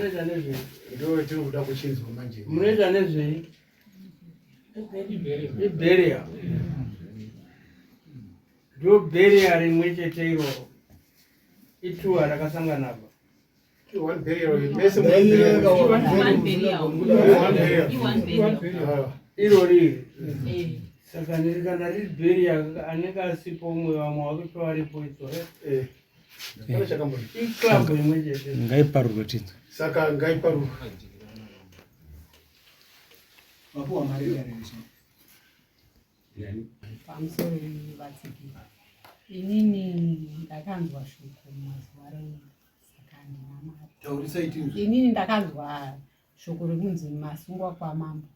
Vanoita nezvei? Ndo tiri kuda kuchinzwa manje. Munoita nezvei? Iberia. Ndo beria rimwe chete iroro. Ituwa rakasangana apa. Irori iri. Eh. Saka kana riri beria anenge asipo umwe vamwe vakuti varipo idzore. Eh. Iclub imwe chete. Ngaiparurwe tinzwe. Saka ngaiparurwe. Vapuwa mari here? Pamusoro vatsigiri, inini ndakanzwa shoko mazuva rauya, saka handina mari. Taurisai tinzwe. Inini ndakanzwa shoko rekunzi masungwa kwamambo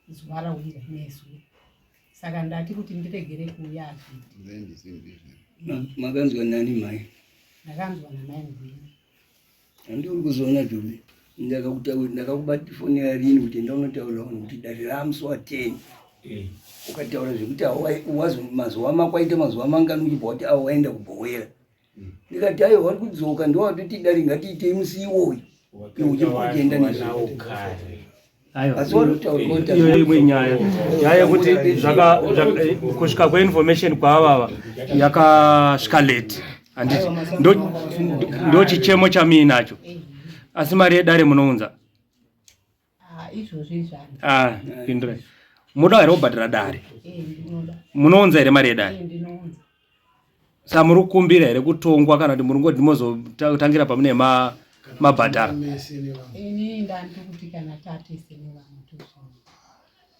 zuva rawira nezuva, saka ndati kuti ndiregere kuuya hazviiti. Makanzwa nani mai? Ndakanzwa namai Ngwini. Handi uri kuzoona Dube. Ndakakubata foni yarini kuti enda unotaurira vanhu kuti dare raamusi wa 10. Ukataura zvekuti wazo mazuva makwaita mazuva mangani uchibva wati awo waenda kubhowera. Ndikati aiwa vari kudzoka ndowatoti dare ngatiitei musi iwoyu. Iwe uchibva uchienda nezvo. Iyo imwe nyaya nyaya yekuti kusvika kweinformation kwaavava yakasvika late, handiti? Ndo chichemo chamiinacho, asi mari yedare munounza? Ah, izvozvo izvani. Ah, pindurai, muda here kubhadhara dare? Eh, ndinoda. Munounza here mari yedare? Eh, ndinounza. Sa muri kukumbira here kutongwa kana kuti muri ngoti mozotangira pamune mabhadhara? Mese nevamwe. Inini ndandiri kuti kana tatese nevamwe tozviona.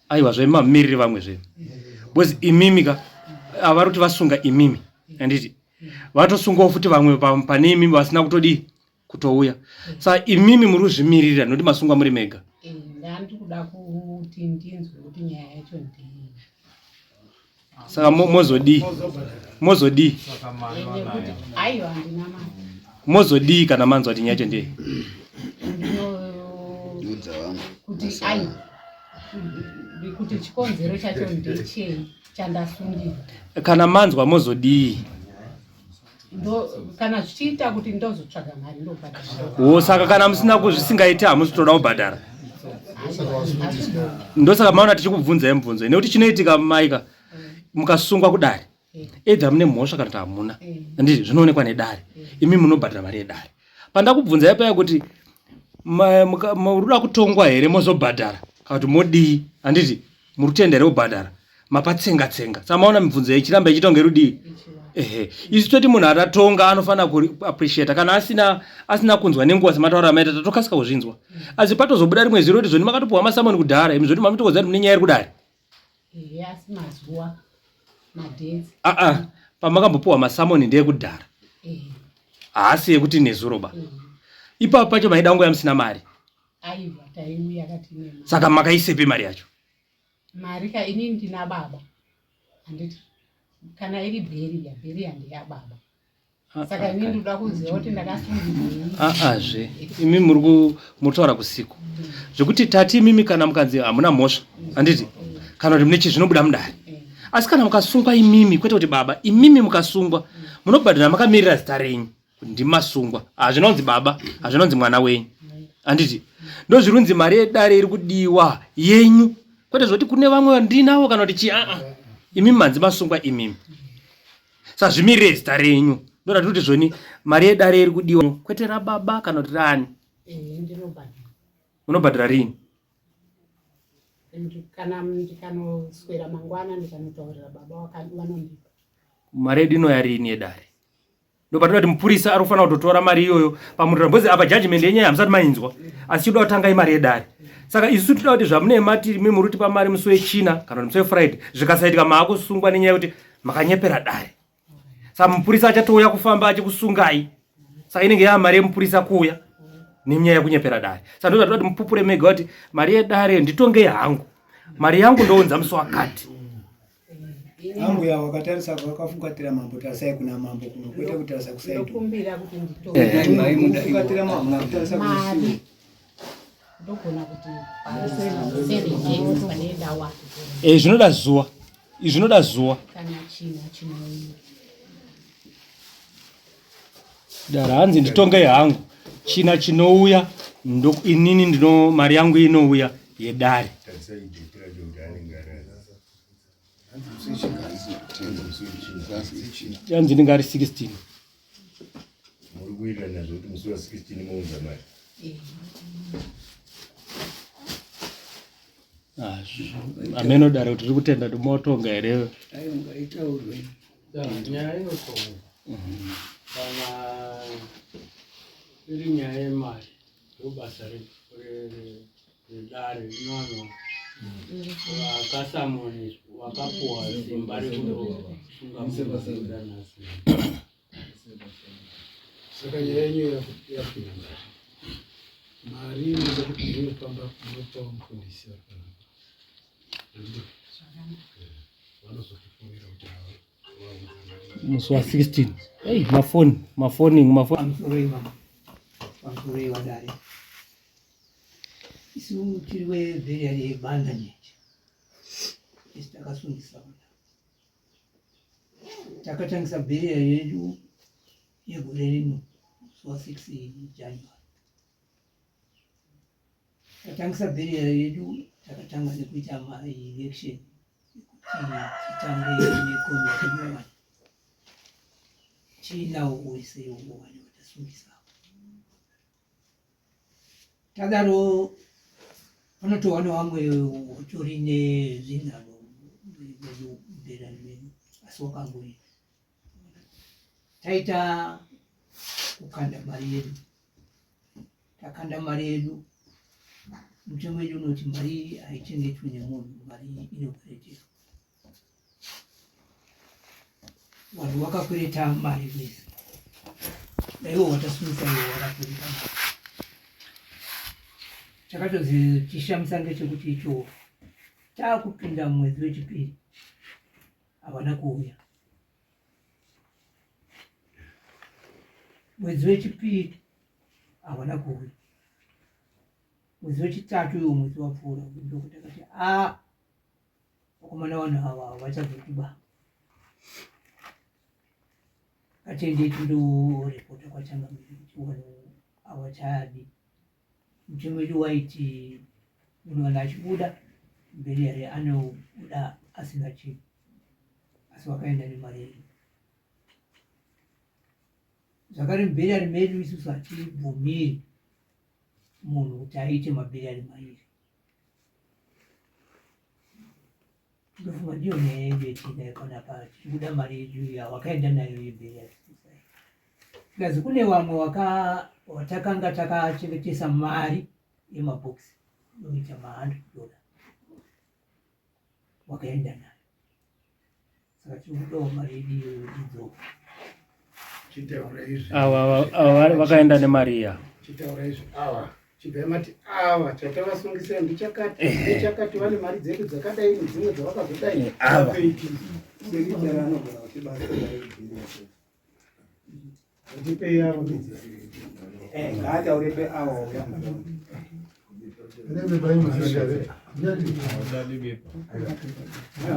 Aiwa, zvemamiriri vamwe zvenyu, because imimi ka avari kuti vasunga imimi, handiti? Vatosungawo futi vamwe pane imimi vasina kutodii kutouya. Sa imimi muri kuzvimiririra nokuti masungwa muri mega. Eh, ndandiri kuda kuti ndinzwe kuti nyaya yacho ndei. Saka mozodii? Mozodii? Eh, nekuti aiwa, handina mari. Mozodii kana manzwa kuti nyaya yacho ndei? Ndino kuti aiwa, kuti chikonzero chacho ndechei chandasungira. Kana manzwa mozodii? Ndo kana zvichiita kuti ndozotsvaga mari ndobhadhara. Wo, saka kana musina kuzvisingaiti hamusi toda kubhadhara, ndosaka maona tichikubvunzai mubvunzo, nekuti chinoitika maika mukasungwa kudare, either mune mhosva kana kuti hamuna, handiti? Zvinoonekwa nedare, imi munobhadhara mari yedare. Pandakubvunzai paya kuti muri kutongwa here mozobhadhara kana kuti modii, handiti? Muri kutenda here kubhadhara? Mapatsenga tsenga. Saka maona mibvunzo ichiramba ichiita kunge rudii. Ehe, isu toti munhu atatonga anofanira kuappreciata kana asina kunzwa nenguva sematauro amaita, tatokasika kuzvinzwa, asi patozobuda rimwe ziro kuti zvoni makatopiwa masamoni kudhara, imi zvoti mamitokoza kuti mune nyaya iri kudare. Ehe, asi mazuva, madates. Aa, pamakambopiwa masamoni ndeyekudhara. Haasi yekuti nezuro ba. Ipapo pacho maida kungoya musina mari? Aiwa, taiuya katine mari. Saka makaisepi mari yacho? Mari ka, inini ndina baba, handiti? Kana iri bheria, bheria ndeyababa, saka inini ndoda kuziva kuti ndakasungirwei. Aazve imi muri kutaura kusiku zvekuti tati imimi kana mukanzi hamuna mhosva, handiti, kana kuti mune chii, zvinobuda mudare. Asi kana mukasungwa imimi, kwete kuti baba, imimi mukasungwa munobhadhara makamirira zita renyu kuti ndimasungwa. Hazvinonzi baba, hazvinonzi mwana wenyu, handiti? Ndo zvirunzi mari yedare iri kudiwa yenyu, kwete zvoti kune vamwe ndinavo kana kuti chii. Aa, imimi manzi masungwa imimi, saka zvimirire zita renyu. Ndoda kuti zvoni mari yedare iri kudiwa, kwete rababa kana kuti raani. Eh, ndinobhadhara. Munobhadhara rini? Kana ndikanoswera mangwana ndikanotaurira baba vanondipa. Mari yedu inoya rini yedare? Ndopatoda kuti mupurisa ari kufanira kutotora mari iyoyo pamurira, because apa judgment yenyaya hamusati mainzwa, asi chinoda kutanga imari yedare. Saka isu toda kuti zvamune mati imi muri kutipa mari musi wechina kana kuti musi wefriday, zvikasaitika maakusungwa nenyaya yekuti makanyepera dare. Saka mupurisa achatouya kufamba achikusungai, saka inenge yaa mari yemupurisa kuuya nenyaya yekunyepera dare. Saka ndozvatoda kuti mupupure mega kuti mari yedare nditongei hangu, mari yangu ndounza musi wakati. Ambuya wakatarisa vakafungatira mambo, tarisai kuna mambo kuno, kwete kutarisa kusaidi. Ndokumbira kuti nditongwe. Kufungatira mambo, kutarisa mari kusiwo. Ndogona kuti pa 7 days pane ndawa. E, zvinoda zuva izvi, zvinoda zuva. Kana china chinouya. Dara hanzi nditongei hangu china chinouya. Inini ndino mari yangu inouya yedare. Yanzi ndinge ari 16. Muri kuwirirana zvekuti musi wa 16 mounza mari? Ah, Ameno dare kuti tiri kutenda kuti motonga here? Aiwa, ngaitaurwe. Nyaya inotongwa kana iri nyaya yemari, ndobasa redare rinowanwa vakasamoniswa vakapuwa simba rekundosunga munhu nhasi. Saka nyaya yenyu yapinda mari, mari inoda kuti munofamba munopawo mufundisi vari panapa, handiti? Vanozokufonera kuti vaunza mari. Musi wa 16. Ei, mafoni, mafoni, mafoni. Pamusoroi mama, pamusoroi vadare. Isu tiri webheriari yebanda nyenje. Isu takasungisa vana, takatangisa bheriari yedu yegore rino musi wa 6 January. Tatangisa bheriari yedu, takatanga nekuita maelection ekuti titange nekomiti nyowani tiinawo wese wani watasungisa. Tadaro panotova nevamwe vatori nezvinhano vedu bherari vedu, asi wakangoenda. Taita kukanda mari yedu, takanda mari yedu. Mutemo wedu unoti mari haichengetwi nemunhu, mari inokwereterwa. Vanhu vakakwereta mari vese, naivo vatasungisa ivo vakakwereta mari. Chakatozichishamisa ngechekuti icho taakupinda mwedzi wechipiri havana kuuya. Mwedzi wechipiri havana kuuya, mwedzi wechitatu iwo mwedzi wapfuura ndokuti akati a vakomana, vanhu ava vachazotiba, ngatendei tindorepota kwachangamire kuti vanhu havachadi. Mutemo wedu waiti munhu kana achibuda bheriari anobuda asina chinhu, asi wakaenda nemari yedu. Zvakare mubheriari medu isusu hatibvumiri munhu kuti aite mabheriari mairi. Ndofunga ndiyo nyaya yedu yetinayo panapa. Tiri kuda mari yedu yawakaenda nayo yebheriari, because kune vamwe watakanga takachengetesa mari yemabhokisi inoita ma100 dollar, wakaenda nayo. Saka tiri kudawo mari yedu iyoyo idzoka. Chitaura izvi. Ava vakaenda nemari iya. Chitaura izvi, ava chibvai mati ava chatavasungisira ndechakati ndechakati, vane mari dzedu dzakadai nedzimwe dzavakazodai. Ava. Sekitari anogona kutibatsira. Ndipei avo. Ngaataure peawa uya.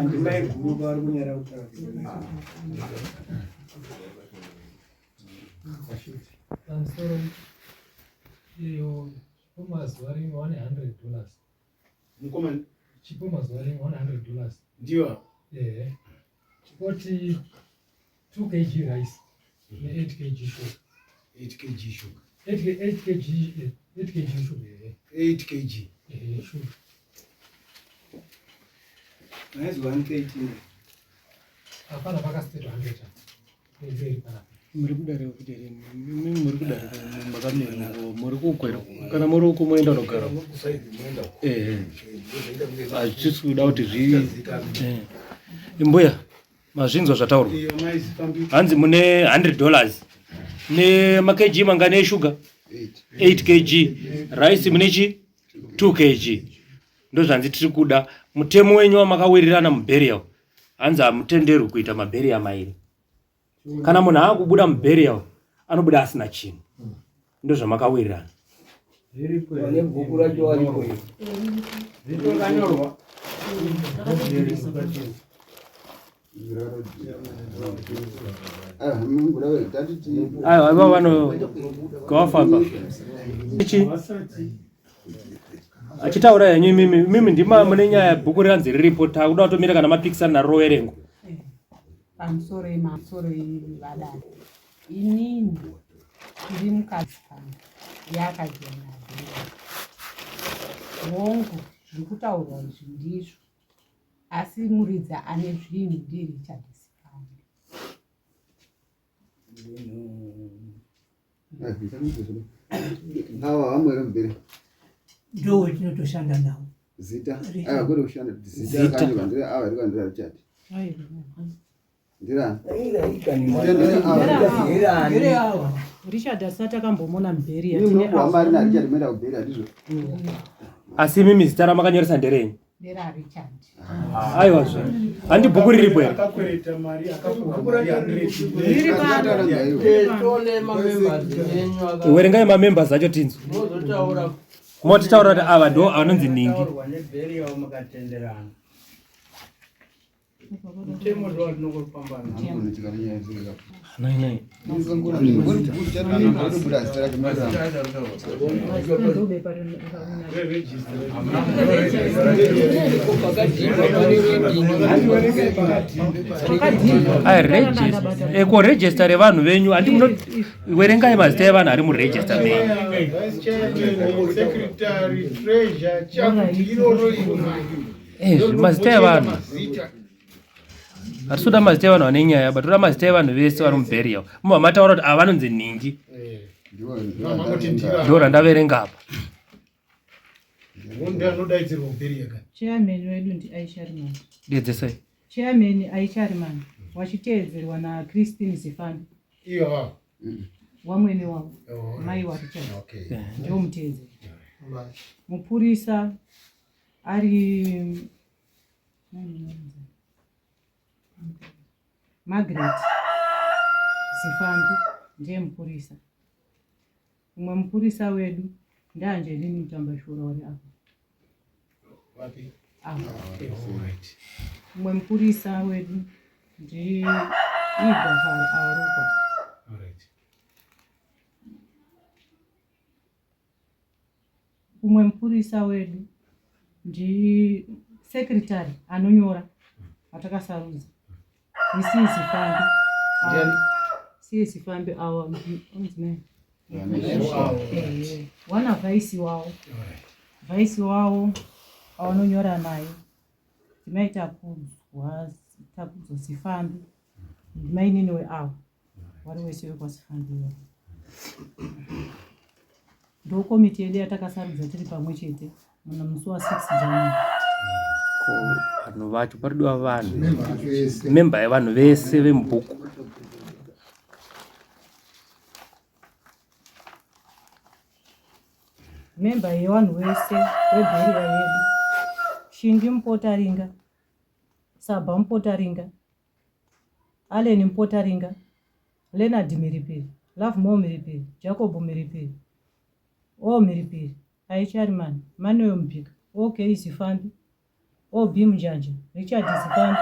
Ndimai guru vari kunyara kutaura. Pamusoro iyo, chipo mazuva rimwe $100. Mukomana. Chipo mazuva rimwe $100. Ndiyo. Ehe, chipoti 2 kg rice ne8 kg sugar. 8 kg sugar? 8 kg, 8 kg sugar, ehe. 8 kg? Ehe, sugar. Maizi 113. Hapana, pakastate 100 mberi panapa. Muri kudare kuti here? Muri kudare makamira, muri kukwera kana muri uku moenda unogara. Ehe, hazvisi kuda kuti zvi mbuya mazvinzwa zvataurwa. Iyo maizifambi. Hanzi mune $100 nemakg mangani eshuga? 8 kg rice, mune chi 2 kg. Ndozvanzi tiri kuda. Mutemo wenyu wamakawirirana muburial, hanzi hamutenderwi kuita maburial mairi. Kana munhu aakubuda muburial anobuda asina chinhu, ndozvamakawirirana. Vane bhuku racho varipo iro. Zvitonganyorwa. Aiwa, ivo vano gawafamba ichi achitaura henyu imimi imimi ndima mune nyaya bhuku riranzi riripo takuda kutomira kana mapikisana naro roverengwa. Pamusoro pamusoro vadare, inini ndiri mukadzi pano yakajena hongu, zviri kutaurwa izvi ndizvo, asi muridzi ane zvinhu ndiRichard Sipande. Awa vamwe mberi. Ndo wetinotoshanda nawo. Zita. Aya kwete kushanda zita rakanyorwa ndira awa rikwa ndira Richard. Ndira. Richard asati akambomona mberi yatine. Mimi mari na Richard mwenda kubheri handizvo. Asi mimi zita ramakanyoresa nderenyu? Ndera Richard. Aiwa zve. Handi bhuku riripo here? Akakwereta mari akapuwa mari 100. Werengai mamembers acho tinzwe. Mozotaura. Motitaura kuti ava ndo anonzi ningi. Nebheri makatenderana. Mutemo ndo watinongofamba nawo. Nai nai. Eko register revanhu venyu handi muno werengai mazita evanhu ari muregister menyu. Ezvi mazita evanhu hatisi kuda mazita evanhu vane nyaya but toda mazita evanhu vese vari muburial mubva mataura kuti ava vanonzi nhingi ndo randaverenga apa. Chairman wedu ndi Aisha Rimani. Dedzesai. Chairman Aisha Rimani wachiteedzerwa na Christine Zifambi. Iyo. Wamwene wavo. Mai wa Richard. Okay. Ndiwo muteedzeri. Mupurisa ari Margaret Zifambi ndiye mupurisa. Umwe mupurisa wedu ndiAngelini Mutambashura wari apa. Wapi? Apa. Umwe mupurisa wedu ndi Igafar Arukwa. Umwe mupurisa wedu ndi secretary anonyora atakasarudza ndi Zifambi. C Zifambi awa onzi wana vice wavo, vice wavo awanonyora naye ndimai Takudzwa Takudzwa Zifambi, ndimainini weavo vari wese wekwaZifambi ivo. Ndo komiti yedu yatakasarudza tiri pamwe chete muna musi wa 6 January. Ko vanhu vacho paridiwa vanhu memba yevanhu vese vemubhuku. Memba yevanhu vese webheriya yedu Shingi Mupotaringa, Saba Mupotaringa, Allen Mupotaringa, Leonard Mhiripiri, Lovemore Mhiripiri, Jacob Mhiripiri, O Mhiripiri, Aicharimani, Manuel Mubika, OK Zifambi, OB Munjanja, Richard Zifambi,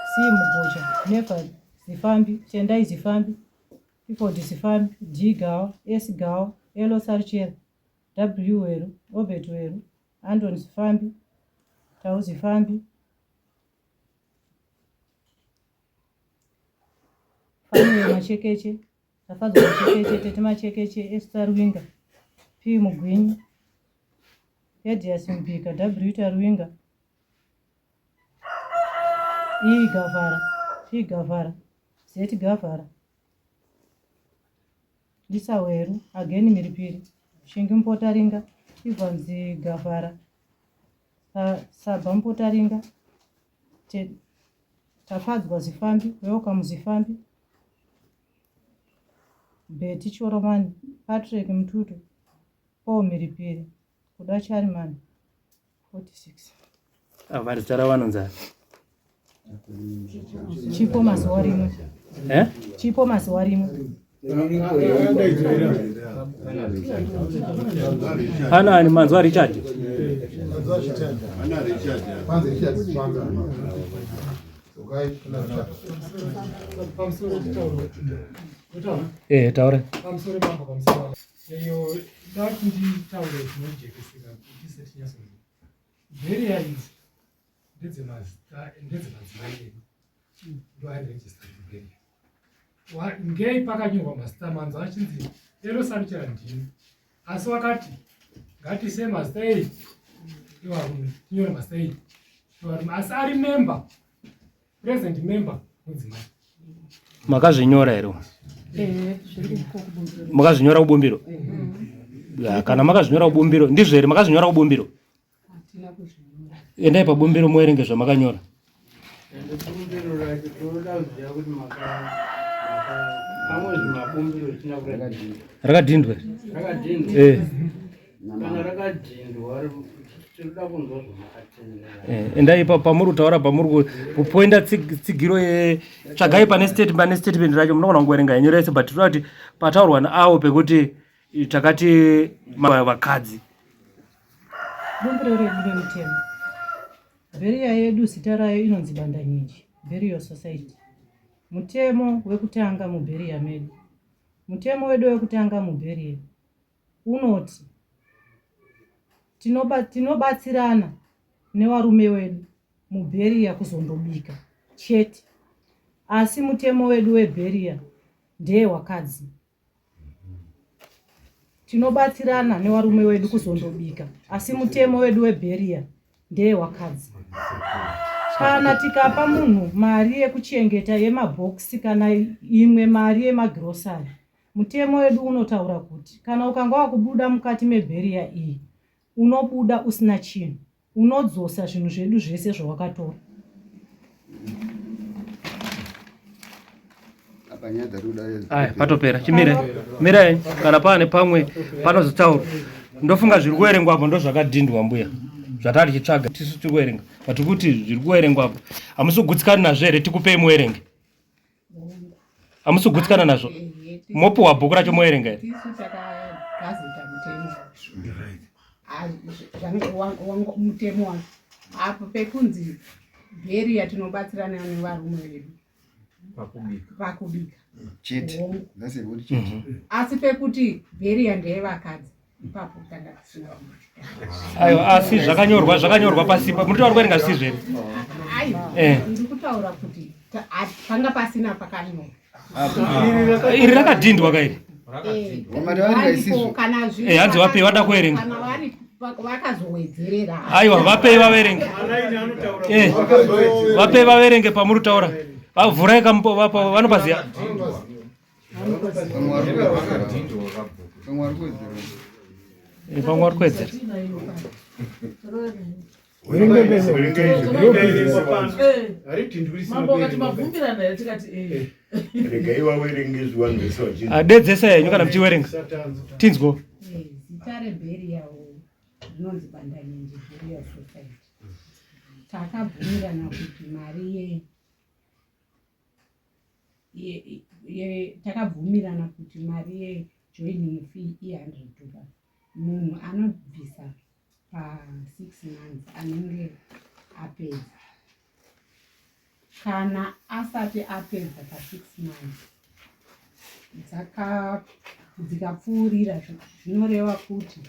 C Mugocha, Nefa Zifambi, Tendai Zifambi, Clifford Zifambi, D Gawa, S Gawa, Elo Saruchera, W Weru, Obert Weru, Anton Zifambi, Tau Zifambi, Fanuel Machekeche, Tafadzwa Machekeche, Tete Machekeche, Esther Ruwinga, P Mugwinyi, Edias Mubika, W Taruwinga, E Gavara, P Gavara, Z Gavara, Lisa Weru, Ageni Miripiri, Shingi Mupotaringa, Evans Gavara, Saba Mupotaringa, Tafadzwa Zifambi, Welcome Zifambi, Betty Choromani, Patrick Mtutu, Paul Miripiri, Kuda Charimani, 46. Ava zita ravanonzi ani? Chipo mazuva rimwe. Eh? Chipo mazuva rimwe. Pana ani manzwa Richard? Pamusoro titaure. Totaura? Eh, taura. Pamusoro mambo, pamusoro. Eyo dati nditaure zvinojekesera kuti tise tinyatsoziva. Bheria idzi ndedzemazita ndedzemadzimai edu. Ndo ari registered kubheria. Ngei pakanyorwa mazita manzo achinzi ero saruchera ndini. Asi wakati ngatiise mazita ei evarume tinyore mazita ei evarume asi ari member present member mudzimai. Makazvinyora here? Makazvinyora kubumbiro? Ya, kana makazvinyora kubumbiro ndizvo here? Makazvinyora kubumbiro? Endai pabumbiro muerenge zvamakanyora. Ende bumbiro racho tinoda kuziva kuti pamwe zvimabumbiro zvisina kurakadhindwa. Rakadhindwa? Rakadhindwa. Eh. Kana rakadhindwa tinoda kunzwa zvamakatendera. Eh, endai pamuri kutaura pamuri kupoinda tsigiro ye tsvagai pane state pane statement racho munogona kungoverenga henyu rese but tinoda kuti pataurwa naawo pekuti takati vakadzi. Bumbiro redu remutemo. Bheriya yedu zita rayo inonzi Bandanyinji Burial Society. Mutemo wekutanga mubheriya medu. Mutemo wedu wekutanga mubheriya unoti tinobatsirana newarume wedu mubheriya kuzondobika chete, asi mutemo wedu webheriya ndewakadzi. Tinobatsirana newarume wedu kuzondobika, asi mutemo wedu webheriya ndewakadzi. Kana tikapa munhu mari yekuchengeta yemabhokisi kana imwe mari yemagirosari, mutemo wedu unotaura kuti kana ukanga wakubuda mukati mebheriya iyi, unobuda usina chinhu. Unodzosa zvinhu zvedu zvese zvawakatora. Aya, patopera. Chimire. Mirai kana paane pamwe panozotaurwa. Ndofunga zviri kuverengwa apo ndozvakadhindwa mbuya. Zvatari tichitsvaga tisu tiri kuverenga. But kuti zviri kuverengwa apo hamusi kugutsikana nazvo here tikupei muverenge? Hamusi kugutsikana nazvo? Mopiwa bhuku racho moverenga here? Tisu takagazeta mutemo. Mutemo wacho apo pekunzi bheriya tinobatsirana nevarume vedu pakubika chete. That's a good chete. Asi pekuti bheriya ndeyevakadzi ipapo tanga tisina. Aiwa, asi zvakanyorwa zvakanyorwa pasi pa muri kuverenga zvisizvo here? Aiwa, ndiri kutaura kuti panga pasina pakanyorwa. Iri rakadhindwa ka iri? Hanzi vapei vada kuverenga. Kana vari vakazowedzerera. Aiwa, vapei vaverenge. Vapei vaverenge pamuri kutaura. Vavhurai vanopaziya. Pamwe vari kuwedzera. Dedzesa henyu kana muchiwerenga. Tinzwo. Zita rebheriya rinonzi Bandanyinji Burial Society. Takabvumirana kuti mari ye takabvumirana kuti mari yejoining fee i$100. Munhu anobvisa pa 6 months anenge apedza. Kana asati apedza pa 6 months dzikapfuurira zvinoreva kuti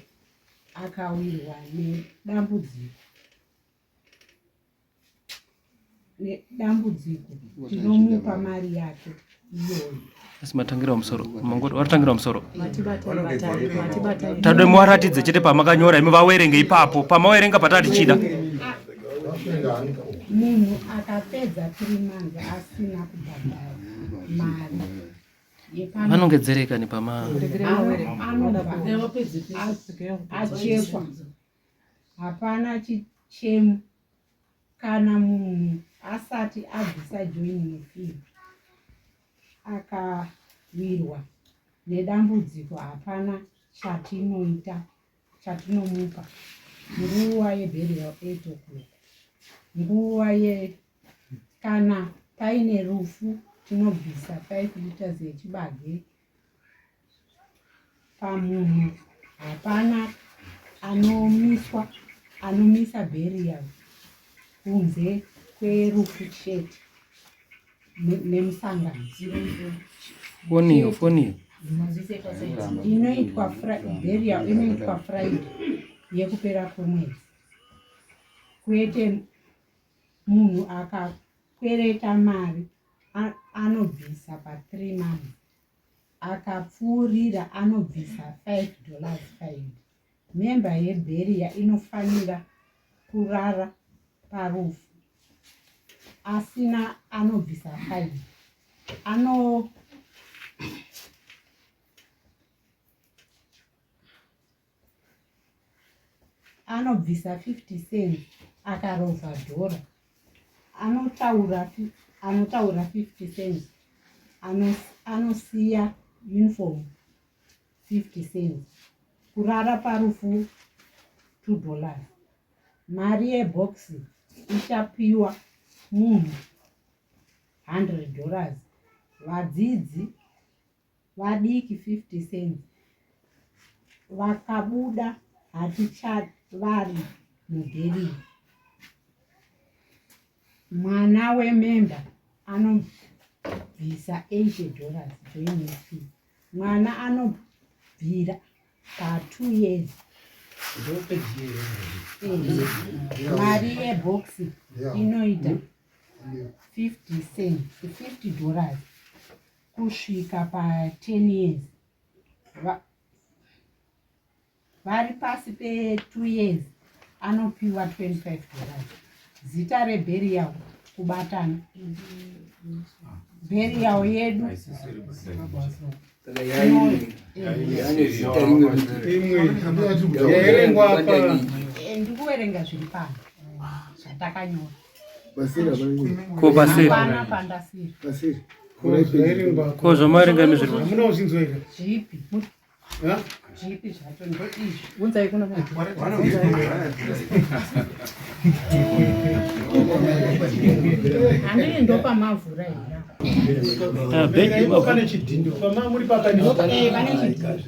akawirwa nedambudziko tinomupa mari yake iyoyo. Asi matangira musoro, mangoti waritangira musoro. Tade muwaratidze chete pamakanyora imi vawerenge ipapo, pamawerenga patati tichida. Munhu akapedza 3 months asina kubhadhara mari Vanongedzereka nepama achekwa. Hapana chichemo kana munhu asati abvisa joining fee akawirwa nedambudziko hapana chatinoita chatinomupa nguva yeburial 8 o'clock nguva ye kana paine rufu tinobvisa 5 liters yechibage pamunhu. Hapana anomiswa anomisa burial kunze kwerufu chete. Nemusangano. Foniyo, foniyo. Inoitwa burial inoitwa Friday yekupera kwemwedzi. Kwete munhu akakwereta mari anobvisa pa3 months. Akapfuurira anobvisa 5 dollars fine. Memba yebheriya inofanira kurara parufu. Asina anobvisa 5. Ano anobvisa 50 cents akarovha dhora. Anotaura anotaura 50 cents. Anosiya uniform 50 cents. Kurara parufu 2 dollars. Mari yebhokisi ichapiwa munhu 100 dollars. Vadzidzi vadiki 50 cents. Vakabuda hatichavari mubheriya. Mwana wememba anobvisa 80 dollars joining fee. Mwana anobvira pa2 years. Mari yebhokisi inoita 50 cents, 50 dollars kusvika pa10 years. Vari pasi pe2 years anopiwa 25 dollars. Zita reburial kubatana. Burial yedu ndikuverenga zviri pano zvatakanyora. Ko paseri. Hapana pandasiri. Ko zvamaverenga imi zviri. Hamuna kuzvinzwa here? Zvipi? Zvipi zvacho ndo izvi. Unzai kuno. Handini ndopamavhura here? Pane chidhindo pama muri papa Eh, pane chidhindo.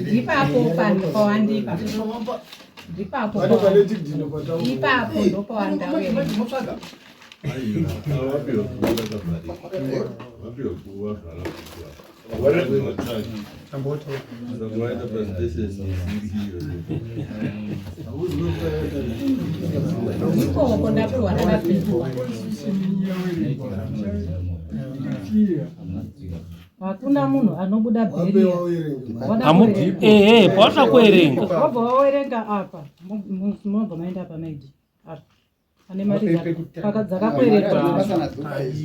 Ndipapo pawandipa. Ndipapo. Ipapo ndopawandawerenga. Ikoko ndapiwa ndakapindwa. Hakuna munhu anobuda bheriya. Ehe, pawada kuerenga. Wabva wawerenga apa, munobva maenda apa maidi. Apa. Pane mari dzakakweretwa.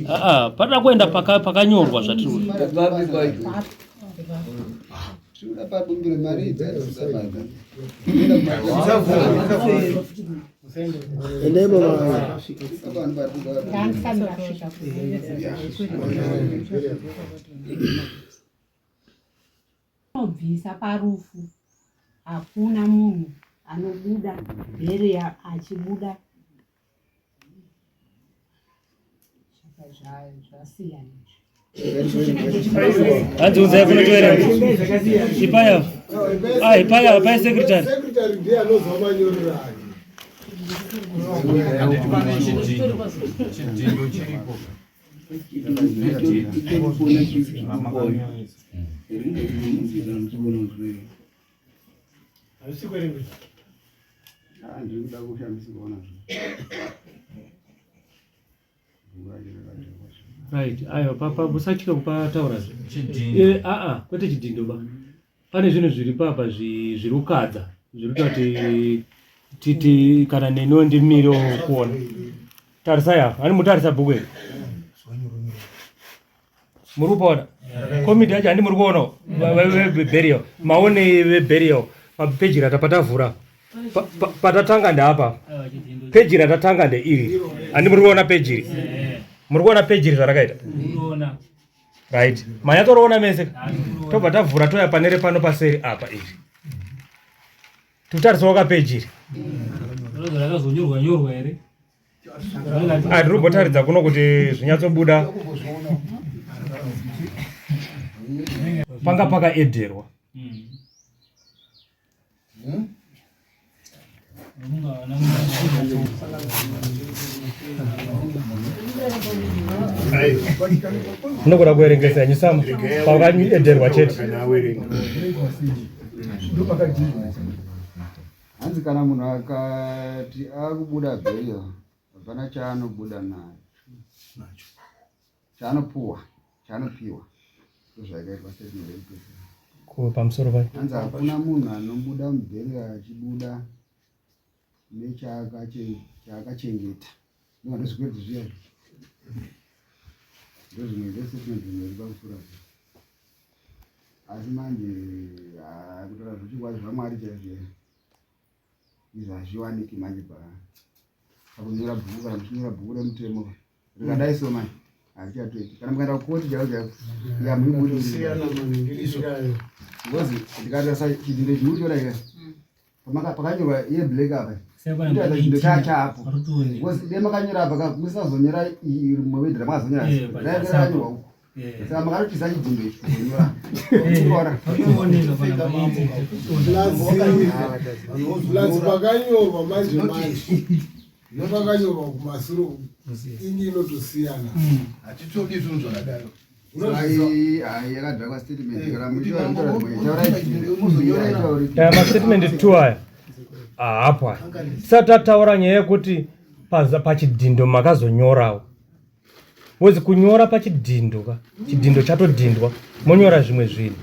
Aa, pada kuenda pakanyorwa zvatiri kuita. Ndandisati ndasvika Anobvisa parufu hakuna munhu anobuda bheriya achibuda zvasiyana izvi. Hanzi unzai kuno toerenga. Ipaya. Ah, ipaya, ipaya secretary. Secretary ndiye anozwa manyorero ake. Chidhindo chiripo. Hazvisi kuerengwa. Ndiri kuda kushambisirwa nazvo. Right, aiwa papa musatya kupataura. Chidhindo. Eh, a a, kwete chidhindo ba. Pane zvinhu zviri papa zviri kukadza, zviri kuita kuti titi kana neniwo ndimirewo kuona. Tarisai apa, hani mutarisa bhuku iri. Muri kupaona? Komiti yacho handi muri kuonawo veburial. Maonei veburial papeji ratapatavhura. Patatanga ndeapa. Peji ratatanga ndeiri. Handi muri kuona peji iri. Muri kuona peji iri zvarakaita? Right. Manyatsoriona mese. Tobva tavhura toya pane repano paseri apa iri. Tutarisawo kapeji iri. Rakazonyorwa nyorwa here? Ah, tiri kumbotaridza kuno kuti zvinyatsobuda. Panga pakaedherwa. Munogona kuverengesa henyu samu pakaedherwa chete. Hanzi kana munhu akati akubuda bheriyo hapana chaanobuda nacho chaanopuwa chaanopiwa ndozvakaitwa statement yekupedzisira. Ko pamusoro pai? Hanzi hakuna munhu anobuda mubheriyo achibuda nechaakachengeta ndozvikwereti zviya ndozvimwe zvestatement rimwe riri pamusoro apo asi manje kutaura zvechokwadi zvamwari chaizvo izvo hazviwaniki manje pakunyora bhuku kana muchinyora bhuku remutemo rikadai so manje hazvichatoiti kana mukaenda kukoti chaiko chaiko yamuibudisiyana because ndikatarisa chidhindo chinotora ika pakanyorwa iye black apa kuita chindo chachapo because dai makanyora apa ka musazonyora rimwe wedhi ramakazonyora dai rakanyorwa uko saka makatotiza chidhindo ichi kuzonyora Plus pakanyorwa manje manje nepakanyorwa kumasure uku ingi inotosiyana. Hatitodi zvinhu zvakadaro. Yakadhakwa statement kana mastatement two aya haapo aya tisati tataura nyaya yekuti pachidhindo makazonyorawo bcause kunyora pachidhindo ka chidhindo chatodhindwa monyora zvimwe zvinhu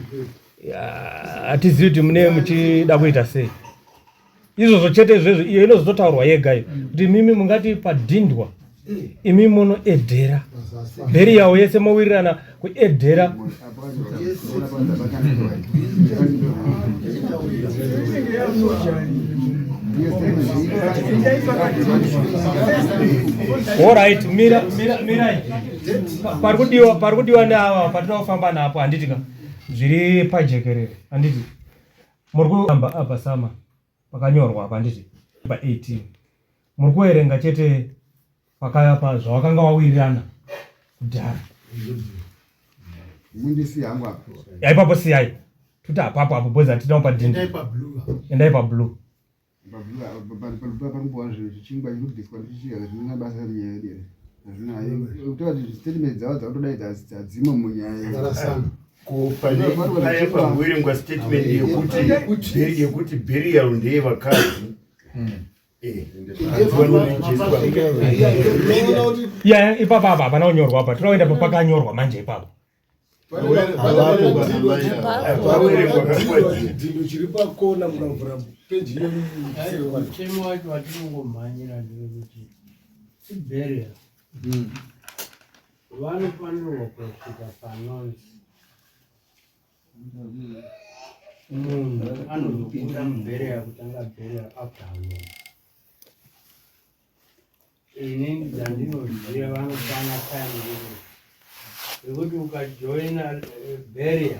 hatizivi kuti mune muchida kuita sei izvozvo chete izvezvo iyo inozototaurwa yega iyo kuti mimi mungati padhindwa imi munoedhera bheri yawo yese mowirirana kuedhera Alright, mira mira mirai. Pari kudiwa pari kudiwa neava patinoda kufamba napo handiti ka zviri pajekerere handiti muri kuamba apa sama pakanyorwa apa handiti pa 18 muri kuverenga chete pakaya pa zvawakanga wawirirana kudhara mundisiya hangu apo ya ipapo siyai tuti apapo apo boys hatina kupa dindi endai pablue parikupuwa zvichingwa chinobviswa ndichichiyaka zvinona basa renyaya yedu here hazvina kutaura kuti statement dzavo dzakutodai dzadzimo munyaya Ko pane paya pakuverengwa statement yekuti yekuti burial ndeyevakadzi. Eh, ya ipapa apa hapana kunyorwa apa tinoenda papakanyorwa manje ipapo Chidhindo chiri pakona mukavhura peji iyoyo. Mutemo wacho watinongomhanyira ndewekuti iburial vanofanirwa kusvika panonzi munhu anozobuda muburial kutanga burial after how long ini dzandinoziva vanopana time limit yekuti ukajoina eh, burial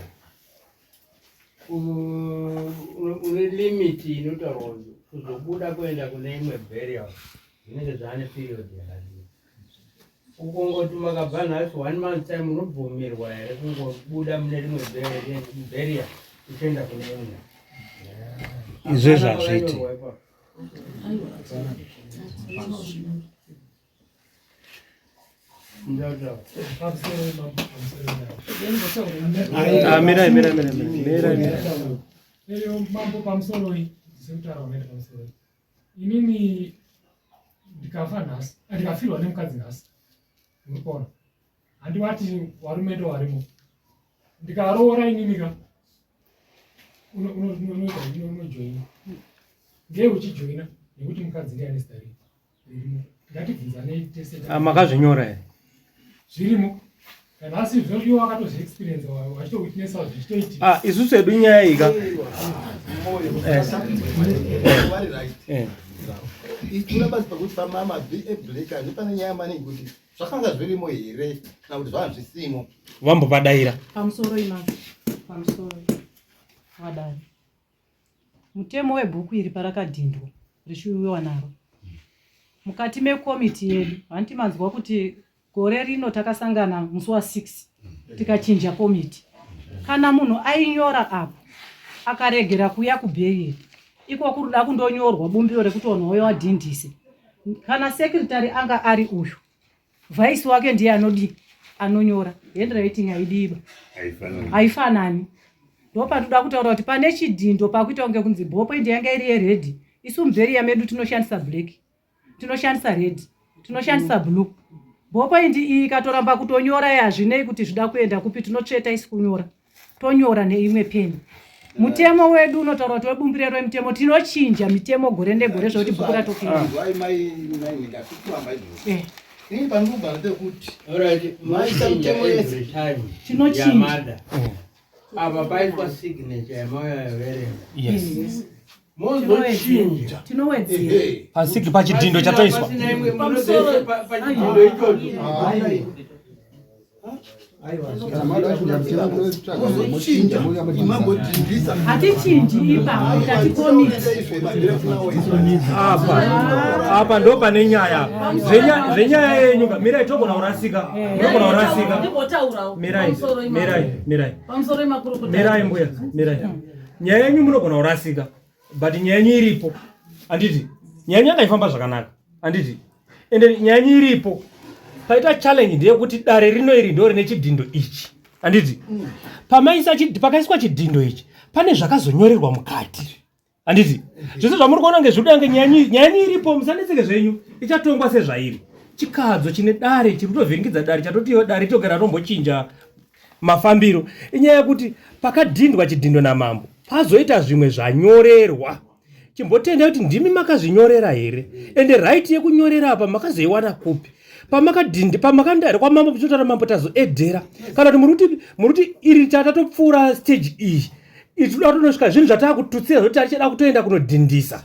une limit inotaurwa kuti kuzobuda kuenda kune imwe burial zvinenge zvaane period yakadii ukongoti makabva nhasi one month time unobvumirwa here kungobuda mune rimwe burial uchienda kune imwe izvezvo hazviiti Ah, mirai mirai mirai mirai mirai Eyo mambo pamusoroi sekutaura unoita pamusoroi inini ndikafa nhasi ah, ndikafirwa nemukadzi nhasi muri kuona handiwati warume ndo warimo ndikaroora inini ka unojoina ngei uchijoina nekuti mukadzi ndiye ane zita ririmo ngatibvunzanei tese ah, makazvinyora here zvirimo kana asi zviriwo wakatozviexperience wachitowitnessa zvichitoitika ah, isusu hedu nyaya iyi ka eh. Itura basi pakuti pamama black nepane nyaya maningi kuti zvakanga zvirimo here kana kuti zvanga zvisimo vambopadaira pamusoro imazvo pamusoro wadai mutemo webhuku iri parakadhindwa richiuyiwa naro mukati mekomiti yedu hanti manzwa kuti gore rino takasangana musi wa6 tikachinja komiti. Kana munhu ainyora apo akaregera kuuya kubheyiri iko kuruda kundonyorwa bumbiro rekuti vanhu vauya vadhindise. Kana secretary anga ari uyu vice wake ndiye anodii anonyora handwriting haidiba haifanani ndopatoda kutaura kuti pane chidhindo pakuita kunge kunzi ballpoint yanga iri yered isu mubheriya medu tinoshandisa black tinoshandisa red tinoshandisa blue ballpoint iyi ikatoramba kutonyora yazvinei kuti zvida kuenda kupi tinotsveta isi kunyora tonyora neimwe peni mutemo wedu unotaura kuti webumbiro remitemo tinochinja mitemo gore negore zvekuti bhuku ratopera tinochinja apa paitwa signature yamauya yaverenga yes mozochinja tinowedzera pasiki pachidhindo chatoiswa pachidindo ichocho hatichinji ipapo tatikomiti apa apa ndo pane nyaya zvenyaya yenyu mirai togona kurasika togona kurasika mirai mirai mirai mirai mbuya mirai nyaya yenyu munogona kurasika but nyaya yenyu iripo handiti nyaya yenyu yanga ifamba zvakanaka handiti ende nyaya yenyu iripo paita challenge ndeyekuti dare rino iri ndo rine chidhindo ichi handiti pamaisa pakaiswa chidhindo ichi pane zvakazonyorerwa mukati handiti zvese zvamuri kuona kunge zviri kuda kunge nyaya yenyu iripo musanetseke zvenyu ichatongwa sezvairi chikadzo chine dare chiri kutovhiringidza dare chatotiwo dare togara tombochinja mafambiro inyaya yekuti pakadhindwa chidhindo namambo pazoita zvimwe zvanyorerwa chimbotenda kuti ndimi makazvinyorera here ende right yekunyorera apa makazoiwana kupi pamakadhindi pamakandare kwamambo muchitotaura mambo tazoedhera kana kuti muri kuti iri tatatopfuura stage iyi itoda kutonosvika zvinhu zvatakututsira zvoti tatichada kutoenda kunodhindisa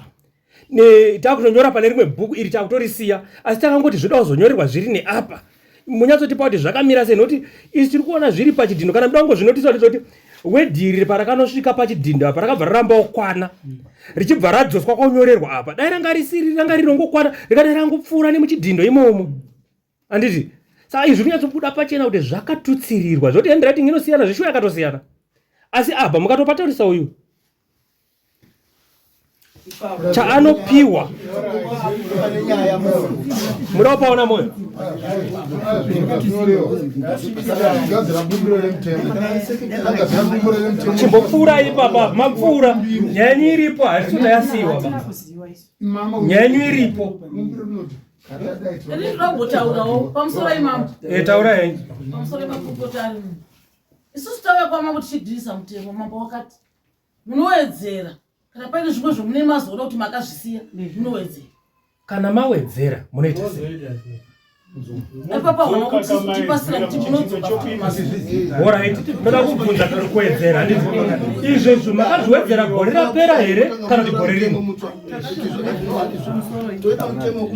takutonyora pane rimwe bhuku iri takutorisiya asi takangoti zvoda kuzonyorerwa zviri neapa munyatsotipa kuti zvakamira sei nokuti isi tiri kuona zviri pachidhindo kana muda kungozvinotisa kuti toti wedhiri parakanosvika pachidhindo apa rakabva raramba kukwana richibva radzoswa kwaunyorerwa apa dai ranga risiri ranga rinongokwana rikadai rangopfuura nemuchidhindo imomo handiti saka izvi kunyatsobuda pachena kuti zvakatutsirirwa zvoti handwriting inosiyana zveshuwa yakatosiyana asi apa mukatopatarisa uyu chaanopiwa muda kupaona moyo chimbopfuura ipapa mapfuura nyaya yenyu iripo haisi kuti yasiyiwa ba nyaya yenyu iripo taura henyu isusu tauya kwamambo tichidhirisa mutemo mambo wakati munowedzera kana paine zvimwe zvomune mazoona kuti makazvisiya munowedzera kana mawedzera munoita sei Alright, ndoda kubvunza kuwedzera izvo izvo makazviwedzera gore rapera here kana kuti gore rino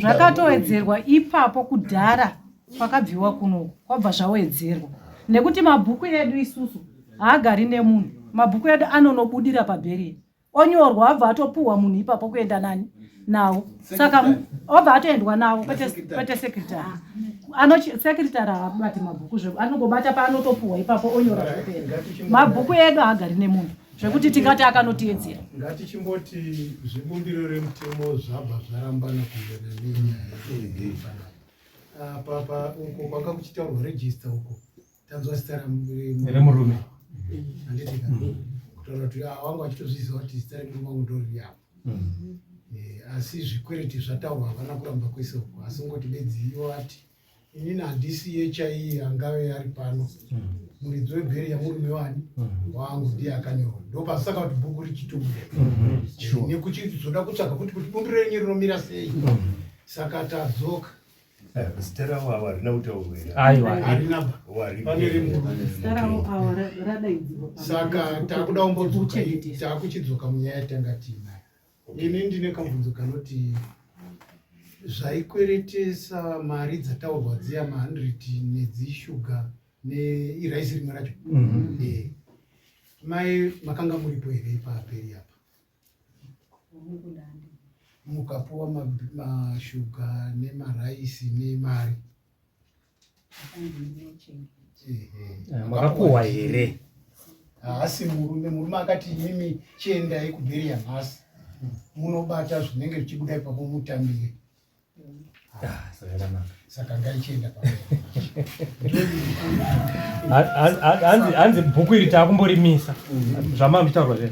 zvakatowedzerwa ipapo kudhara kwakabviwa kunoku kwabva zvawedzerwa nekuti mabhuku edu isusu haagari nemunhu mabhuku edu anonobudira pabheriya onyorwa abva atopuhwa munhu ipapo kuenda nani nawo saka obva atoendwa nawo kwete sekretary sekretary haabati mabhuku zve anongobata paanotopuhwa ipapo onyora zvopera mabhuku edu haagari nemunhu zvekuti tingati akanotiedzera ngatichimboti zvebumbiro remutemo zvabva zvarambana kuenda nenyaya apa pa uko kwanga kuchitaurwa register uko tanzwa zita remurume handiti ka kutaura kuti ah, wanga vachitozviziva kuti zita remurume wangu ndoriri apo mm. eh, asi zvikwereti zvataurwa havana kuramba kwese uko asi ngoti bedzi ivo ati inini handisi iye chaiye angave ari pano mm. muridzi webheri yamurume wani mm. wangu ndiye akanyorwa ndopasaka kuti bhuku richitobuda mm-hmm. nekuchizoda kutsvaga kuti kuti bumbiro renyu rinomira sei saka tadzoka eh, zita ravo avo harina kutaurwa here aiwa harina pane remurume zita ravo avo radaidzirwa saka takuda kumbodzoka takuchidzoka munyaya yatanga tiinayo ini ndine kamubvunzo kanoti zvaikweretesa mari dzataurwa dziya ma100 nedzishuga neiraisi rimwe racho mm -hmm. e, mai makanga muripo here paperi apa mukapuwa mashuga nemaraisi nemari eh, makapuwa here Haasi murume, murume akati imimi chiendai kubheriya nhasi munobata zvinenge zvichibuda ipapo mutambire. Ah, zvakanaka. Saka ngaichienda Hanzi bhuku iri takumborimisa zvamamitaurwa zve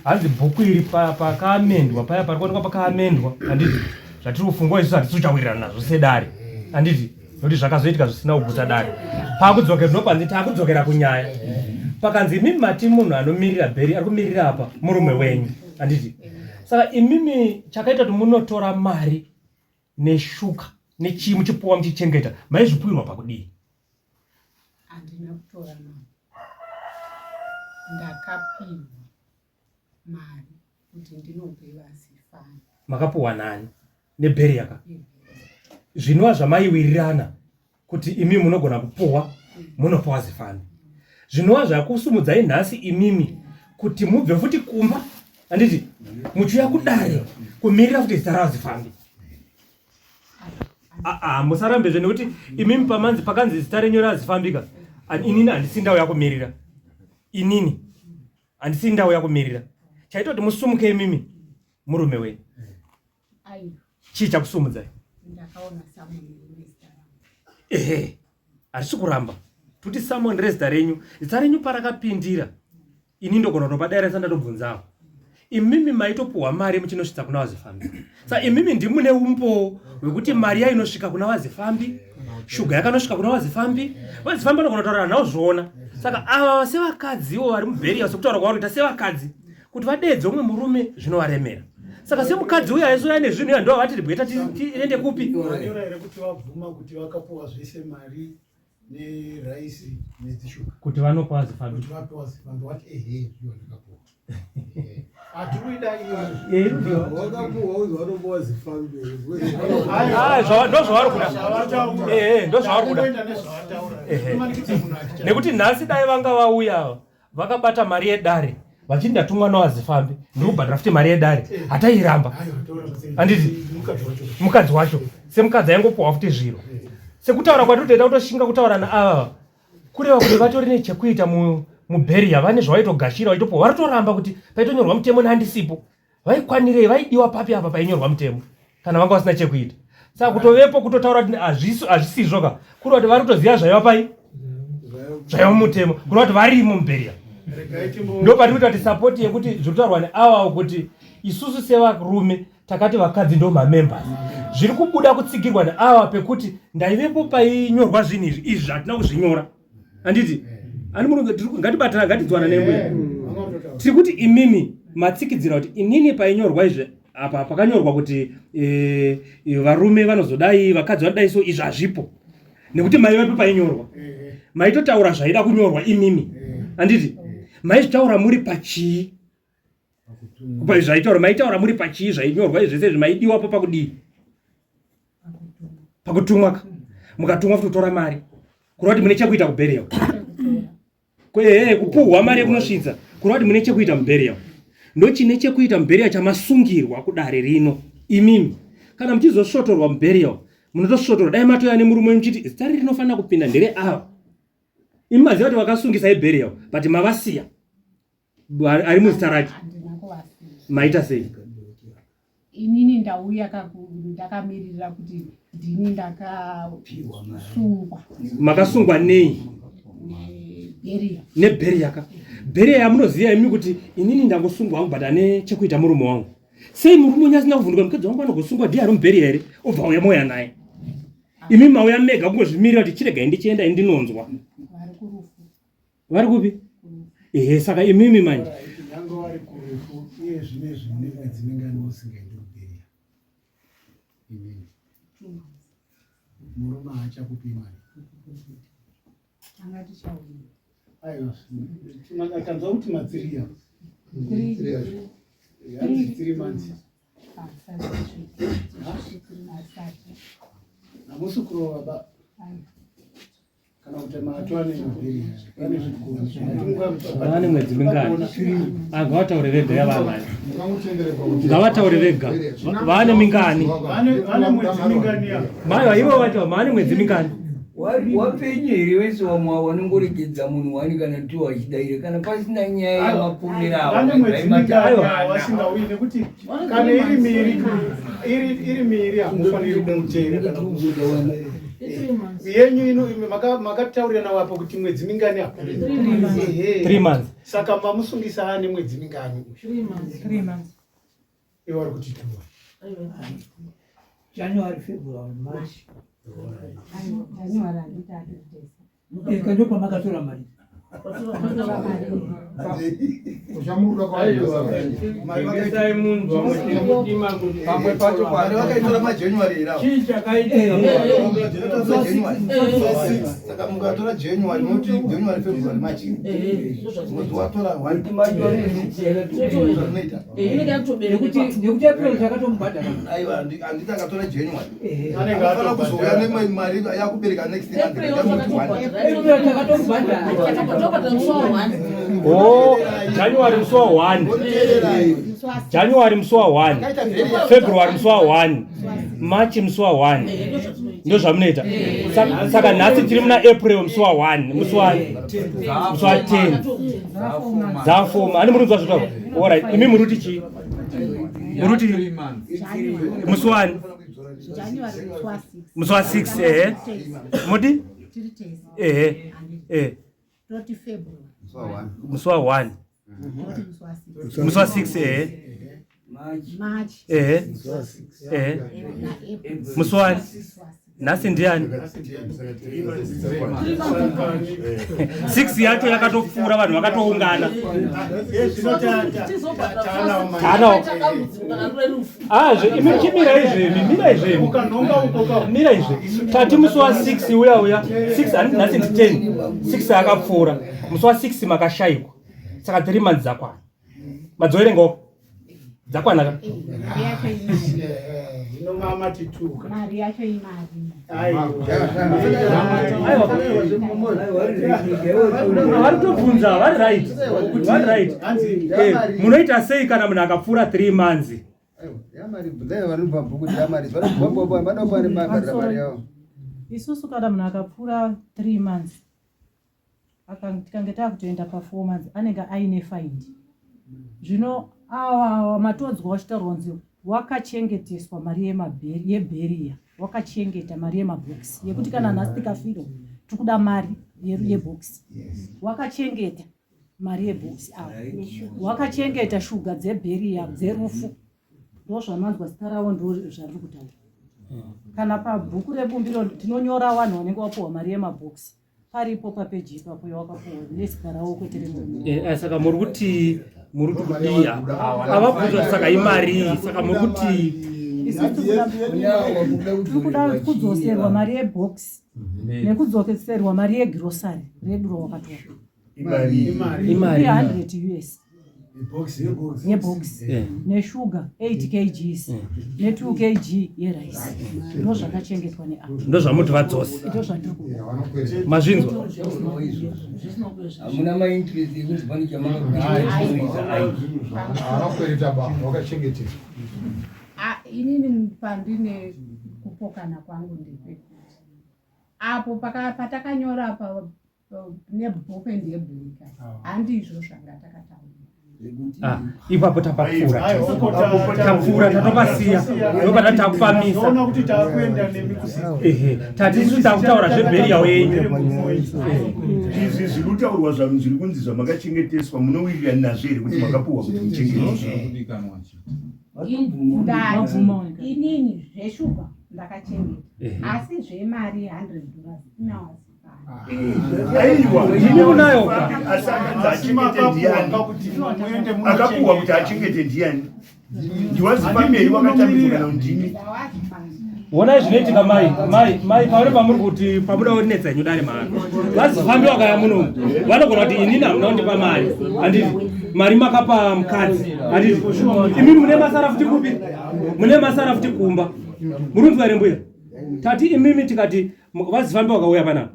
hanzi bhuku iri pakaamendwa paya pari kuonekwa pakaamendwa handiti zvatiri kufungwa isusu hatisi kuchawirirana nazvo sedare handiti nokuti zvakazoitika zvisina kugutsa dare pakudzokera ndinopanzi takudzokera kunyaya pakanzi imimi mati munhu anomirira bheri ari kumirira apa murume wenyu handiti saka imimi chakaita kuti munotora mari neshuka nechii muchipuwa muchichengeta maizvipuwirwa pakudii handina kutora mari ndakapiwa mari kuti ndinope vazifani makapuwa nani nebheri yaka zvinova zvamaiwirirana kuti imi munogona kupuwa munopuwa zifani zvinova zvakusumudzai nhasi imimi kuti mubve futi kumba handiti muchiuya kudare kumirira kuti zita ravo zifambi aa musarambezve nekuti imimi pamanzi pakanzi zita renyu razifambika inini handisi ndauya kumirira inini handisi ndauya kumirira chaita kuti musumuke imimi murume wenyu chii chakusumudzai ehe hatisi kuramba tuti samon rezita renyu zita renyu parakapindira ini ndogona kutopadera sandatobvunzawo imimi maitopuhwa mari muchinosvitsa kuna vazifambi sa imimi ndimune umbowo hwekuti mari yainosvika kuna vazifambi shuga yakanosvika kuna vazifambi vazifambi vanogona kutaura nhau zvoona saka ava sevakadziwo vari mubheriya sekutaura kwavari kuita sevakadzi kuti vadeedze umwe murume zvinovaremera saka semukadzi uyo aizouya nezvinhu iya ndovavati ribweta tiende kupi Vanyora here kuti vabvuma kuti vakapuwa zvese mari neraisi nedzishuga kuti vanopa vazifambi kuti vapiwa zifambi wati ehe ndiyo ndakapuwa hatikuida iyo wakapuwa uzi vanopuwa zifambi Ah, ndozvavari kuda Eh, eh, ndozvavari kuda Ehe. nekuti nhasi dai vanga vauya ava vakabata mari yedare vachiti ndatumwa nowazifambi ndiri kubhadhara futi mari yedare hatairamba handiti mukadzi wacho semukadzi aingopuhwa futi zviro sekutaura kwatiri toita kutoshinga kutaura naavava kureva kuti vatori nechekuita mubheriya vane zvavaitogashira vaitopuhwa varitoramba kuti paitonyorwa mutemo nehandisipo vaikwanirei vaidiwa papi apa painyorwa mutemo kana vanga vasina chekuita saka kutovepo kutotaura kuti hazvisizvo ka kureva kuti vari kutoziva zvaiva pai zvaiva mumutemo kureva kuti varimo mubheriya ndo patiri kuita kuti sapoti yekuti zviri kutaurwa neavawo kuti isusu sevarume takati vakadzi ndo mamembers zviri kubuda kutsigirwa neava pekuti ndaivepo painyorwa zvinhu izvi izvi zvatina kuzvinyora handiti ani murungu ngatibatana ngatidzwana nembuya tiri kuti imimi matsikidzira kuti inini painyorwa izvi apa pakanyorwa kuti e, varume vanozodai vakadzi vanodai so izvi hazvipo nekuti maivepo painyorwa maitotaura zvaida kunyorwa imimi handiti maizvitaura muri pachii zvaitaura maitaura muri pachii zvainyorwa izvi zvese izvi maidiwapo pakudii pakutumwa ka mukatumwa futi kutora mari kureva kuti mune chekuita kubherial ehe kupuhwa mari yekunosvitsa kureva kuti mune chekuita mubherial ndochine chekuita mubherial chamasungirwa kudare rino imimi kana muchizosvotorwa mubherial munotosvotorwa dai matouya nemurume wenyu muchiti zita riri rinofanira kupinda ndere ava imi maziva kuti vakasungisa ibherial but mavasiya ari muzita rake maita sei inini ndauya ndakamirira kuti ndini ndakasungwa makasungwa nei nebheriya ka bheriya yamunoziva imi kuti inini ndangosungwa hangu but ane chekuita murume wangu sei murume unya asina kuvhunduka mukadzi wangu anogosungwa ndiye ari mubheriya here obva uya mouya naye imi mauya mega kungozvimirira kuti chiregai ndichienda ini ndinonzwa vari kupi ehe saka imimi manje nyange vari kurufu iye zvinezvi mune mwedzi mingani musingaendi kubheriya imimi murume haachakupi mari aiwa tanzwa kuti matsiriya yanzi three months hamusi kurova ba kana kuti matwa nemabhiri pane zvikoro mwedzi mingani ah, ngavataure vega yavanayo ngavataure vega vane mingani maiwa ivo vacho maane mwedzi mingani Wapenyu here wese wamwe wanongoregedza munhu wani kana two achidaira kana pasina nyaya yemapomera Vane mwedzi mingani wasingauyi nekuti kana iri miiri iri miiri hamufaniri kumuteera kana yenyu ino imi makataurirana wapo kuti mwedzi mingani apo? Three months. Saka mamusungisa ane mwedzi mingani? Three months. Iwe wari kuti tuwa. January, February, March. January handiti atitesa. Eh, kando pamakatora mari. Tengesai munhu vamwe tiri kudima kuti Pamwe pacho mari vakaitora maJanuary here avo? Chii chakaitika? Saka mukatora January munoti January, February, March. Mwedzi watora one. Zvazvinoita. Nekuti nekuti April takatomubhadhara. Aiwa, handiti akatora January. Anenge Anofanira kuzouya nemwe mari yakubereka next month. Ndamuti one. April takatomubhadhara. Oh, January musi wa 1. January musi wa 1. February musi wa 1. March musi wa 1. Ndozvamunoita. Saka nhasi tiri muna April musi wa 1, musi wa 10. Dzafoma. Ani muri kunzwa zvitaurwa? Alright, imi muri kuti chii? Muri kuti musi wani? January musi wa 6. Musi wa 6 ehe. Mudi? Tiri tese. Ehe. Eh. Toti February. Musi wa 1. Toti musi wa 6. Musi wa 6 ehe. March. Ehe. Ehe. Na April. Musi wani? Nhasi ndiani? 6 yacho yakatopfuura vanhu vakatoungana. Tanawo. Ah, zve imi chimira izvemi, mira izvemi. Mira izve. Tati musi wa 6 uya uya. 6 handiti nhasi ndi 10. 6 akapfuura. Musi wa 6 makashaikwa. Saka 3 months dzakwana. Madzoerengawo. Dzakwana ka? Mari yacho imari. Inomama tituka. Mari yacho imari. Vari kutobvunza, vari right. Vari right. Eh, munoita sei kana munhu akapfuura 3 months? Isusu kana munhu akapfuura 3 months tikange takutoenda pa 4 months anenge aine find. Zvino awa matodzwa wachitaurwa kunzi wakachengeteswa mari yebheriya, wakachengeta mari yemabhokisi yekuti kana nhasi tikafirwa tikuda mari yebhokisi. Wakachengeta mari yebhokisi awa, wakachengeta shuga dzebheriya dzerufu. Ndozvamanzwa zita ravo, ndo zvariri kutaura. Kana pabhuku rebumbiro tinonyora vanhu vanenge vapuhwa mari yemabhokisi, paripo papeji ipapo yawakapuhwa nezita ravo kwete remunhu. Saka muri kuti muri kuti kudii apa? Avabvunzwa saka imari, saka muri kuti Isusu tiri kuda kudzoserwa mari yebhokisi nekudzoserwa mari yegirosari redu rawakatora. Imari. 300 US yebhokisi neshuga 8 kgs ne2 kg yeraisi, ndo zvakachengetwa neapa. Ndozvamuti vadzose. Ndo zvandiri kuda. Mazvinzwa? Hamuna mainterest ekunzi pane chamakakuita. Havakwereta ba, vakachengetedzwa. Ah, inini pandine kupokana kwangu ndepekuti apo patakanyora pa nebhuku endiyebhurika handizvo zvanga takataura. Ah, ipapo tapapfuura, tapfuura, tatopasiya, ndopata takufamisa. Ona kuti takuenda nemi kusiko. Ehe, tati isusu takutaura zvebheriyawo yenyu. Izvi zviri kutaurwa zviri kunzi zvamakachengeteswa, munowirirana nazvo here kuti makapuhwa kuti muchengeteswe? Ndati inini zveshuga ndakachengeta, asi zvemari 100 dollars inawazi. Aiwa, Ndini munayo ka? Asi akanzi achengete ndiani? Akapuhwa kuti achengete ndiani? Ndiwazifamberi wakatambidzwa kana ndimi? Honai zvinoitika mai mai mai, pauri pamuri kuti pamuda kunetsa henyu dare mahara. Vazifambi vakaya munomu vanogona kuti inini hamuna kundipa mari, handiti mari makapa mukadzi, handiti imi mune masara futi kupi, mune masara futi kumba. Muri kunzwa here mbuya? Tati imimi tikati vazifambi vakauya panapa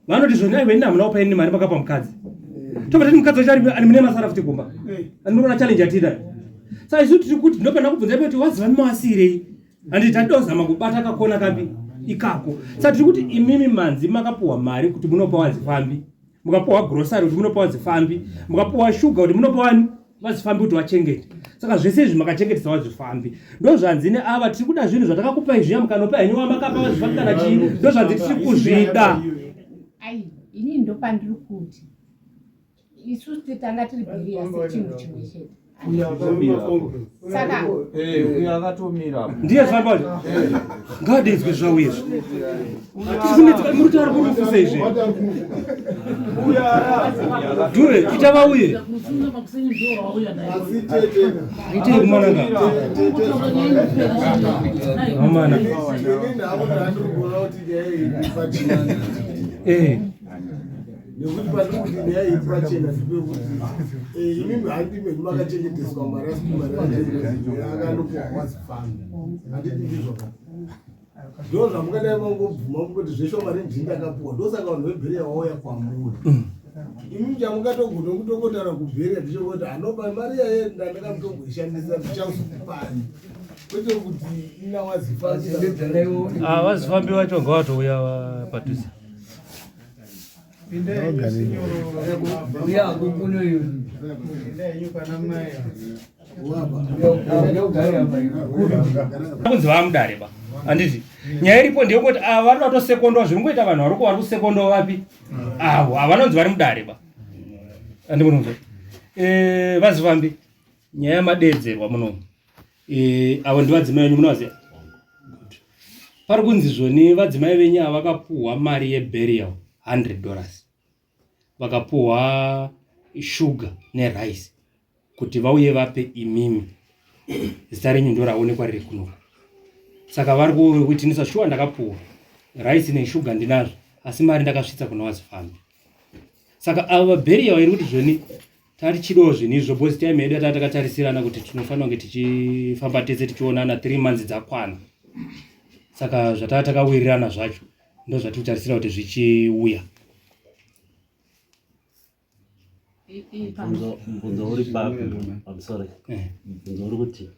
vanoti zvoni aiwa inini hamuna kupa inini mari makapa mukadzi, tobva tati mukadzi wacho ari mune masara futi kumba. Ani muri kuona challenge yatiinayo? Saka isu tiri kuti ndopanda kubvunza kuti wazifambi mawasiyirei, handiti? Tatida kuzama kubata kakona kapi. Ikako. Saka tiri kuti imimi manzi makapuwa mari kuti munopa wazifambi, mukapuwa grocery kuti munopa wazifambi, mukapuwa shuga kuti munopa wani vazifambi kuti vachengete. Saka zvese izvi makachengetesa wazifambi. Ndozvanzi neava tiri kuda zvinhu zvatakakupai zviya mukanopa henyu wamakapa vazifambi kana chii, ndozvanzi tiri kuzvida. Ai, ini ndopandiri kuti isu tanga tiri bheriya sechinhu chimwe chete. Saka uyo akatomira ndiye famba ngadedzwe zvawo izvi tikunetseka muri tauri kurufusa izvi dhure ita vauye itei kumananga amana eh nekuti patiri kuti nyaya iyi pachena ndepekuti eh, imimi handi menyu makachengeteswa mari asi mari akanopuwa wazifambi handiti ndizvo ka ndo zvamungadai mangobvuma kuti zveshuwa mari ndini ndakapuwa ndosaka vanhu vebheria vauya kwamuri mm. imimi chamungatogona kutongotaura kubheria ndichokuti anopa mari yaye ndandakamutongoishandisa ndichazokupai kwete kuti ina wazifambi ah, wazifambi wacho ngavatouya padhuze Kunzi vamudare ba handiti nyaya iripo ndeyekuti ava vari vatosekondwa zviri kungoita vanhu variko vari kusekondwa vapi avo havanonzi vari mudare ba andimunonzwa eh, vazivambi nyaya yamadeedzerwa munomu eh, avo ndivadzimai venyu munovaziva pari kunzi zvoni vadzimai venyu ava vakapuhwa mari yeburial 100 dollars vakapuhwa shuga nerice kuti vauye vape imimi zita renyu ndoraonekwa riri kunoku saka vari kuitinisa shuwa ndakapuhwa rice neshuga ndinazvo asi mari ndakasvitsa kuna wazifambi saka avo vaberial iri kuti zvoni tarichidawo zvinhu izvo because time yedu yataa takatarisirana kuti tinofanira kunge tichifamba tese tichionana three months dzakwana saka zvataa takawirirana zvacho ndo zvatiri kutarisira kuti zvichiuya mubvunzo uri papi I'm sorry eh. mubvunzo uri kuti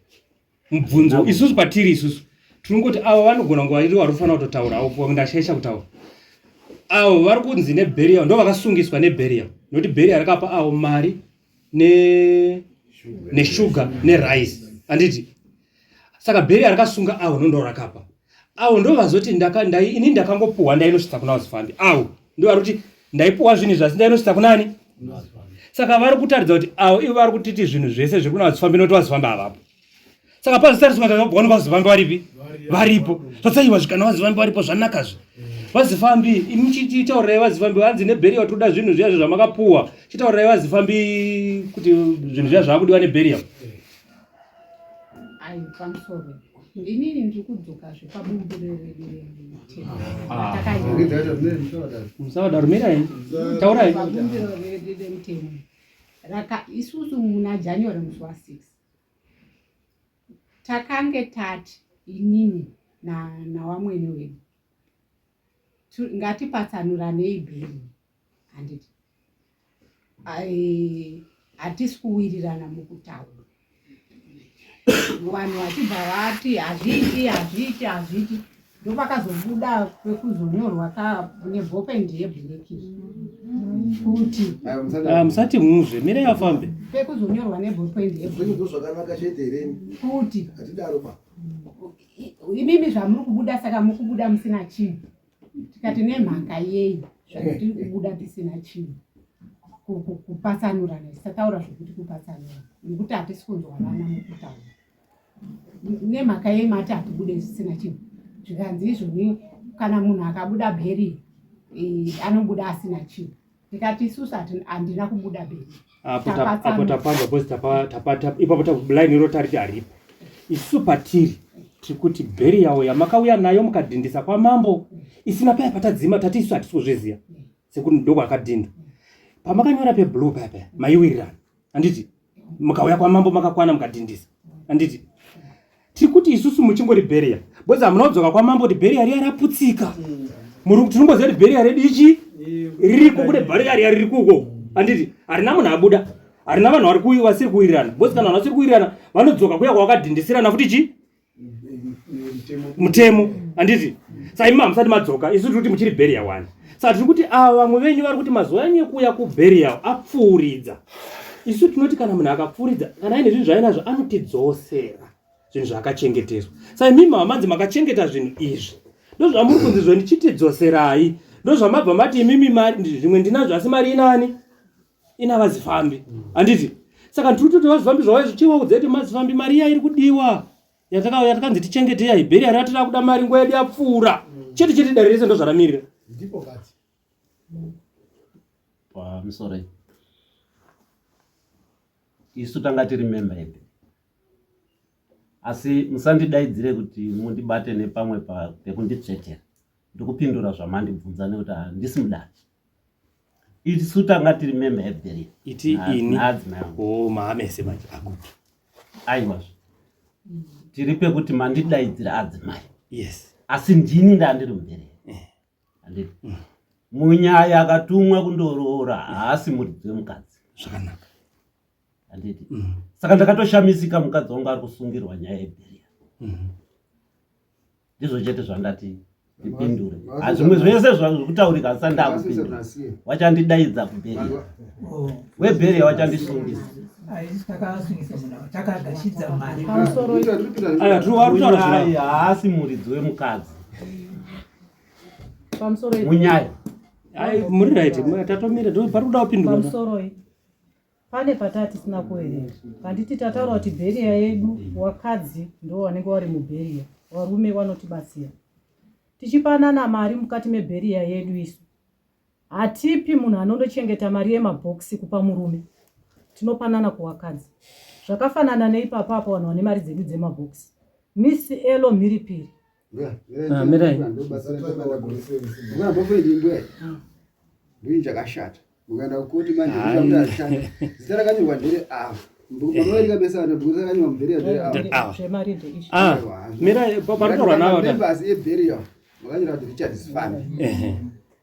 mubvunzo isusu patiri isusu tinongoti avo vanogona kunge vari vari kufanira kutotaura avo ndashaisha kutaura avo vari kunzi neberial ndo vakasungiswa neberial nokuti berial rakapa avo mari ne neshuga nerice handiti saka berial rakasunga avo nondo rakapa avo ndo vazoti ini ndakangopuhwa ndainosvitsa kuna vazifambi avo ndo vari kuti ndaipuhwa zvinhu izvi asi ndainosvitsa kunani saka vari kutaridza kuti avo ivo vari kutiti zvinhu zvese zviri kuna vazifambi nokuti vazifambi havapo saka pazitariswa takaona vazifambi varipi varipo zvatsaiwa zvikana vazifambi varipo zvanakazve vazifambi imi chitaurirai vazifambi vanzi nebheriya toda zvinhu zviya zvamakapuwa chitaurirai vazifambi kuti zvinhu zviya zvaakudiwa nebheriya Ayo pamusoro. Inini ndiri kudzokazve pabumbiro redu remutemo. Ah. Musadaro mirai. Taurai. Pabumbiro redu remutemo. Raka isusu muna January musi wa 6. Takange tati inini na nawamwene wedu. Ngatipatsanuranei bheri. Handiti. Hatisi kuwirirana mukutaura vanhu vachibva vati hazviiti hazviiti hazviiti ndopakazobuda pekuzonyorwa ka nebhopendi yebhureki kuti ah, musati muzve mirai afambe pekuzonyorwa nebhopendi yebhureki zvakanaka chete here kuti hatidaro ba imimi zvamuri kubuda saka mukubuda musina chinhu tikati nemhaka yei zvatiri kubuda tisina chinhu kupatsanurana tisataura zvekuti kupatsanura nekuti hatisi kunzwanana mukutaura nemhaka yei mati hatibude zvisina chinhu zvikanzi izvoni kana munhu akabuda bheri anobuda asina chinhu ndikati isusu handina kubuda bheri apo tapanzwa bcause ipapo line iro tariti haripo isusu patiri tiri kuti bheri yawo yamakauya nayo mukadhindisa kwamambo isina paya patadzima tati isu hatisi kuzviziva sekuti ndokwakadhinda pamakanyora peblue paya paya maiwirirana handiti mukauya kwamambo makakwana mukadhindisa handiti tiri kuti isusu muchingori bheria bcoz hamuna kudzoka kwamambo kuti bheria riya raputsika tiringoziva kuti bheria redu ichi ririko kune bheria riya riri kuko handiti harina munhu abuda harina vanhu vari vasiri kuwirirana bcoz kana vanhu vasiri kuwirirana vanodzoka kuya kwavakadhindisirana futi chi mutemo handiti Saka imi hamusati madzoka, isu tiri kuti muchiri burial one. Saka tiri kuti ava vamwe venyu vari kuti mazuva enyu ekuuya kuburial apfuuridza. Isu tinoti kana munhu akapfuuridza, kana aine zvinhu zvaainazvo anotidzosera zvinhu zvaakachengeteswa. Saka imimi mamanzi makachengeta zvinhu izvi, ndozvamuri kunzi zvo ndichitidzoserai, ndozvamabva mati imimi mari zvimwe ndinazvo asi mari inani ina vazifambi, handiti? Saka ndiri kutoti vazifambi zvavo zvichivaudza kuti mazifambi mari iya iri kudiwa yatakanzi tichengete iya ibheri yari atira kuda mari nguva yedu yapfuura chete chete dare rese ndozvaramirira. Ndipo kati Pamusoro isu tanga tiri memba yedu, asi musandidaidzire kuti mundibate nepamwe pekunditsvetera. Ndikupindura zvamandibvunza nekuti handisi mudare. Isu tanga tiri memba yebheria. Iti ini naadzimai angu. Oh, maamese manje akuti aiwazve tiri pekuti mandidaidzira adzimai. Yes. Asi ndini ndandiri mubheria. Handiti munyaya akatumwa kundoroora haasi muridzi wemukadzi. Zvakanaka. Handiti saka ndakatoshamisika mukadzi wangu ari kusungirwa nyaya yebheria. Ndizvo chete zvandati ndipindure. Zvimwe zvese zvekutaurika handisati ndakupindura. Wachandidaidza kubheria, webheria wachandisungisa. Haasi muridzi wemukadzi. Pamusoro munyaya. Ai, muri right, tatomira pari kuda kupindura. Pamusoroi pane pataa tisina kuverenga. Handiti tataura kuti bheria yedu wakadzi ndo wanenge wari mubheria, warume wanotibatsira. Tichipanana mari mukati mebheria yedu isu hatipi munhu anondochengeta mari yemabhokisi kupa murume, tinopanana kuwakadzi. Zvakafanana neipapa apo vanhu vane mari dzedu dzemabhokisi. Miss Elo mhiripiri. Ah, mirai. Ndini chakashata. Mukaenda kukoti manje kuti ashata. Zita rakanyorwa ndere ava. Munovereka besa vanhu kuti rakanyorwa mubheria ndere ava. Zvemari ndeizvi. Ah, mirai panotaurwa navo. Members ebheria makanyora kuti Richard Zifambi.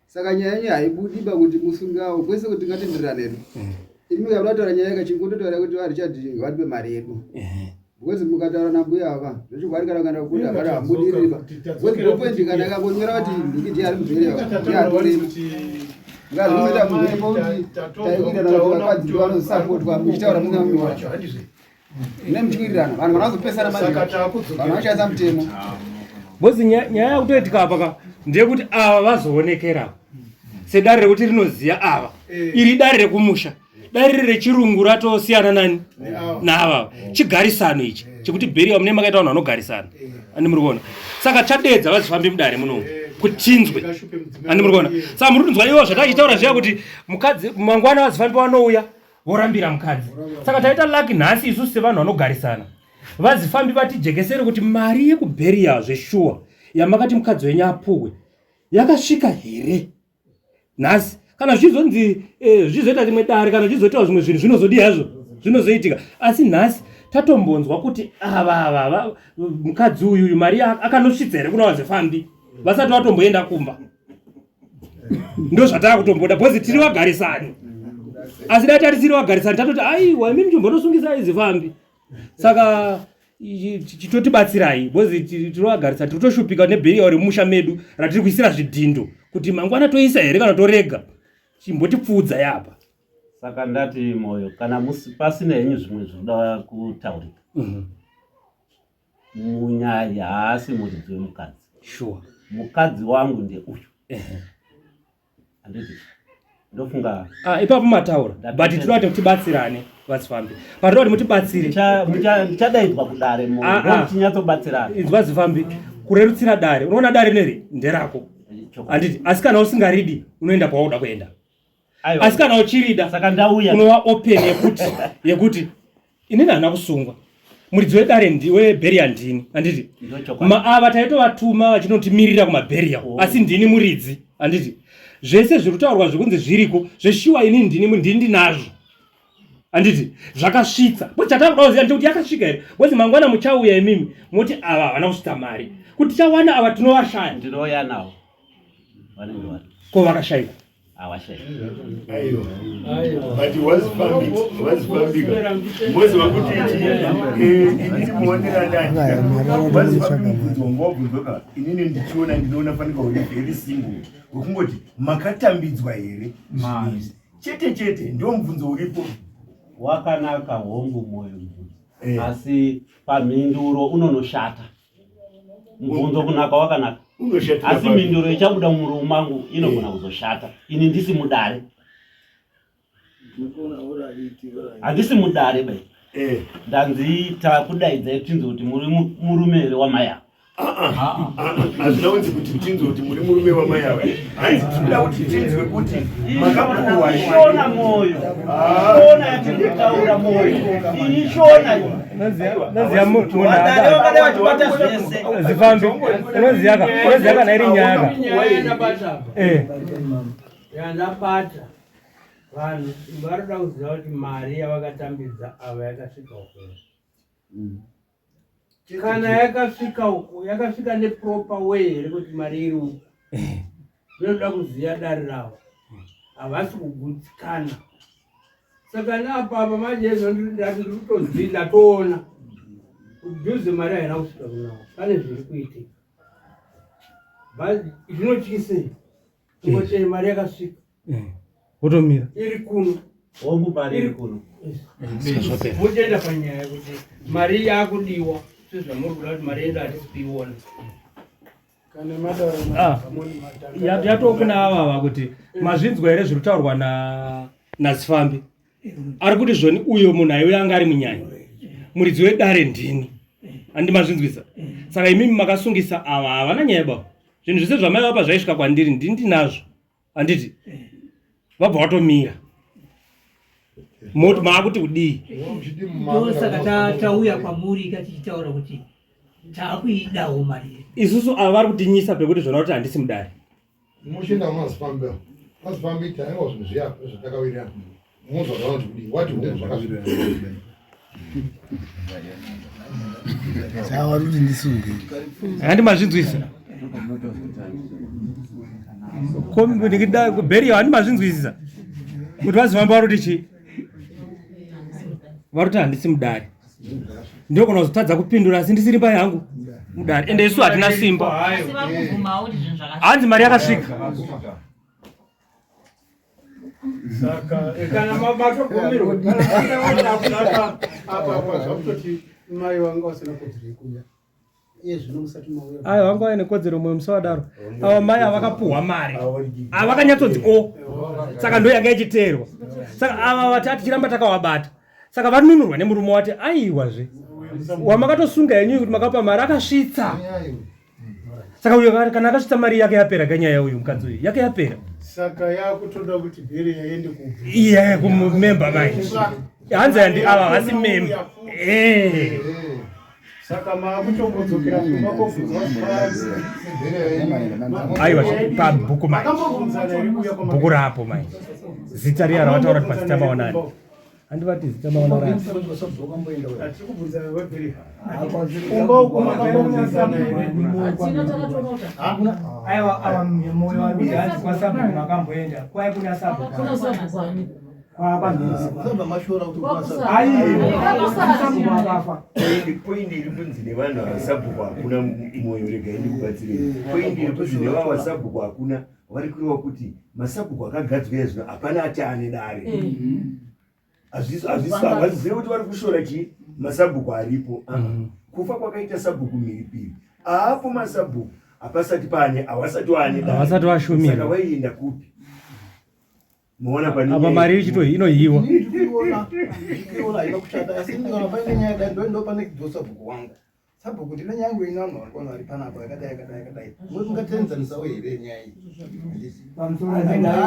Saka nyaya yenyu haibudi ba kuti musungawo kwese kuti tingatenderana hedu. Imi mukada kutaura nyaya yakachingototaura kuti vaRichard vatipe mari yedu. Because mukataura nambuya ava zvechokwadi kana kuenda kukuti hapana hamubudiriri ba. Because bopoint kana akangonyora kuti ndiki ndiye ari mubheri ava ndiye atoremo. Ngazvinoita mhepo kuti taikuita kuti vakadzi ndivo vanozosapotwa muchitaura musina kunyora. Mune muchiwirirana vanhu vanozopesana manje vanhu vachishandisa mutemo. Because nyaya yakutoitika apa ka ndeyekuti ava vazoonekera sedare rekuti rinoziya ava. Iri dare rekumusha. Dare riri rechirungu ratosiyana nani naava. Chigarisano ichi chekuti bheriwa mune makaita vanhu vanogarisana. Andi muri kuona. Saka chadedza vazifambi mudare munomu kutinzwe. Andi muri kuona. Saka muri kunzwa iwo zvatachitaura zviya kuti mukadzi mangwana vazifambi vanouya vorambira mukadzi. Saka taita lucky nhasi isusu sevanhu vanogarisana. Vazifambi vatijekesere kuti mari yekubheriya zveshuwa yamakati mukadzi wenyu apuwe yakasvika here nhasi? Kana zvichizonzi zvichizoita rimwe dare kana zvichizoitawo zvimwe zvinhu zvinozodii hazvo zvinozoitika, asi nhasi tatombonzwa kuti ava ava mukadzi uyuyu mari akanosvitsa here kuna vazifambi vasati vatomboenda kumba. Ndo zvataa kutomboda because tiri vagarisani, asi dai tati tiri vagarisani tatoti aiwa imi muchimbonosungisa izifambi. Saka chitotibatsirai because tiri vagarisani, tiri kutoshupika nebheriya remumusha medu ratiri kuisira zvidhindo kuti mangwana toisa here kana torega. Chimbotipfuudza apa. Saka ndati Moyo, kana pasina henyu zvimwe zvinoda kutaurika, munyaya haasi muridzi wemukadzi. Sure. Mukadzi wangu ndeuyu. Handiti ndofunga Ipapo mataura, but tinoda kuti tibatsirane vazifambi. Patinoda kuti mutibatsire. Ndichadaidzwa kudare muchinyatsobatsirana. Inzwa zifambi, kurerutsira dare. Unoona dare neri nderako. Handiti, asi kana usingaridi unoenda kwaunoda kuenda. Asi kana uchirida saka ndauya unova open yekuti inini handina kusungwa, muridzi wedare webheria ndini. Handiti ava taitovatuma vachinotimirira kumabheria, asi ndini muridzi. Handiti zvese zviri kutaurwa zvekunzi zviriko zveshuwa, inini ndini ndinazvo. Handiti zvakasvitsa bo chatakuda kuziva ndechekuti yakasvika here, because mangwana muchauya imimi moti ava havana kusvitsa mari, kuti tichawana ava tinovashaya. Ndinouya navo vanenge vari ko vakashayikwa. Awashaya. Aiwa. But wazifambika. Moziva kuti eh, inini muonera ndani. Wazifambika mubvunzo wanga wabvunzwa ka. Inini ndichiona ndinoona fanika uri very simple. Wekungoti makatambidzwa here? Mari. Chete chete ndio mubvunzo uripo. Wakanaka hongu moyo mubvunzo. Eh. Asi pamhinduro unonoshata. Mubvunzo kunaka wakanaka. Asi mhinduro ichabuda mumuromo mangu inogona eh. kuzoshata. Ini ndisi mudare. Handisi mudare bai. Eh. Ndanzi takudaidzai tinzwe kuti muri murume here wamai ava. Hazvina kunzi kuti tinzwe kuti muri murume wamai ava. Hanzi tinoda kuti tinzwe kuti makapuwa shona moyo. Shona yatinotaura moyo. Iyi shona iyi. Unoziva munhu zifambi unoziva ka unoziva kana iri nyaya ka. Eh. Yandabata. Vanhu varikuda kuziva kuti mari yavakatambidza ava yakasvika uko. Mm. Kana yakasvika uko, yakasvika neproper way here kuti mari iri uko. Zvinoda kuziva dare ravo. Havasi kugutsikana. Saka naapa apa manje izvo ndati ndiri kutonzi ndatoona. Kudhuze mari haina kusvika kunawo. Pane zviri kuitika. Zvinotyisei? Ngocheni mari yakasvika. Eh, wotomira. Iri kuno. Hongu mari iri kuno. Motoenda panyaya yekuti mari yakudiwa sezvamuri kuda kuti mari yedu hatisi kuiona. Ah, yatokuna avava kuti mazvinzwa here zviri kutaurwa na naZifambi ari kuti zvoni uyo munhu aiuya anga ari munyanya muridzi wedare ndini handi mazvinzwisa saka imimi makasungisa ava havana nyaya baba zvinhu zvese zvamaivapa zvaisvika kwandiri ndini ndinazvo handiti vabva vatomira moti maakuti kudii ndosaka tauya kwamuri ka tichitaura kuti taakuidawo mari isusu ava vari kutinyisa pekuti zvona kuti handisi mudare muchienda mazifambi mazifambi tainga zvinhu zviya zvatakawirirana muzwa zvavanoti kudii wati hungu zvakazvira Sawa kuti ndisunge. Handi mazvinzwisa. Beriyo handi mazvinzwisisa. Kuti vazivamba vari kuti chii? Vari kuti handisi mudare. Ndinogona kuzotadza kupindura asi ndisiri mba yangu mudare. Ende isu hatina simba. Hanzi mari yakasvika. Saka eh, kana matogumirwa apa apa zvakutoti mai vanga vasina kodzero yekuuya iye zvino musati mauya. Ayo vanga vaine kodzero moyo musawadaro. Ava mai ava vakapuhwa mari. Ava vakanyatsonzi o. Saka ndo yanga ichiteerwa. Saka ava vati atichiramba takawabata. Saka vanunurwa nemurume wati aiwazve. Wamakatosunga henyu kuti makapa mari akasvitsa. Saka uyo kana akasvitsa mari yake yapera kanyaya uyu mukadzi uyu yake yapera. Saka yakutoda kuti bheri yaende ku Iye kumemba manje. Hanzi handi ava hasi memba. Eh. Saka makutombodzokera kumba kobvunzwa Aiwa pabhuku manje. Bhuku rapo manje. Zita riya ravataura kuti pazita maonani. Handivati zita maona rani. Aiwa ava moyo wari kuti hanzi kwasabhuku makamboenda kwai kuna sabhuku Poindi iri kunzi nevanhu ava sabhuku hakuna moyo regai ndikubatsirei. Poindi iri kunzi nevava sabhuku hakuna vari kureva kuti masabhuku akagadzwa ezvino hapana ati ane dare. Hazvizive kuti vari kushora chii masabhuku aripo. Kufa kwakaita sabhuku mhiripiri aapo masabhuku hapasati paane hawasati waane dare. Havasati vashumira. Saka vaienda kupi? Muona pane Apa mari ichito inohiwa. Ndikuiona haina kushata asi ndikaona paine nyaya dai ndo pane kudzosa bhuku wangu. Sabhuku ndine nyaya yangu ine vanhu vari kuona vari panapa yakadai yakadai yakadai. Mungatenzanisawo here nyaya iyi?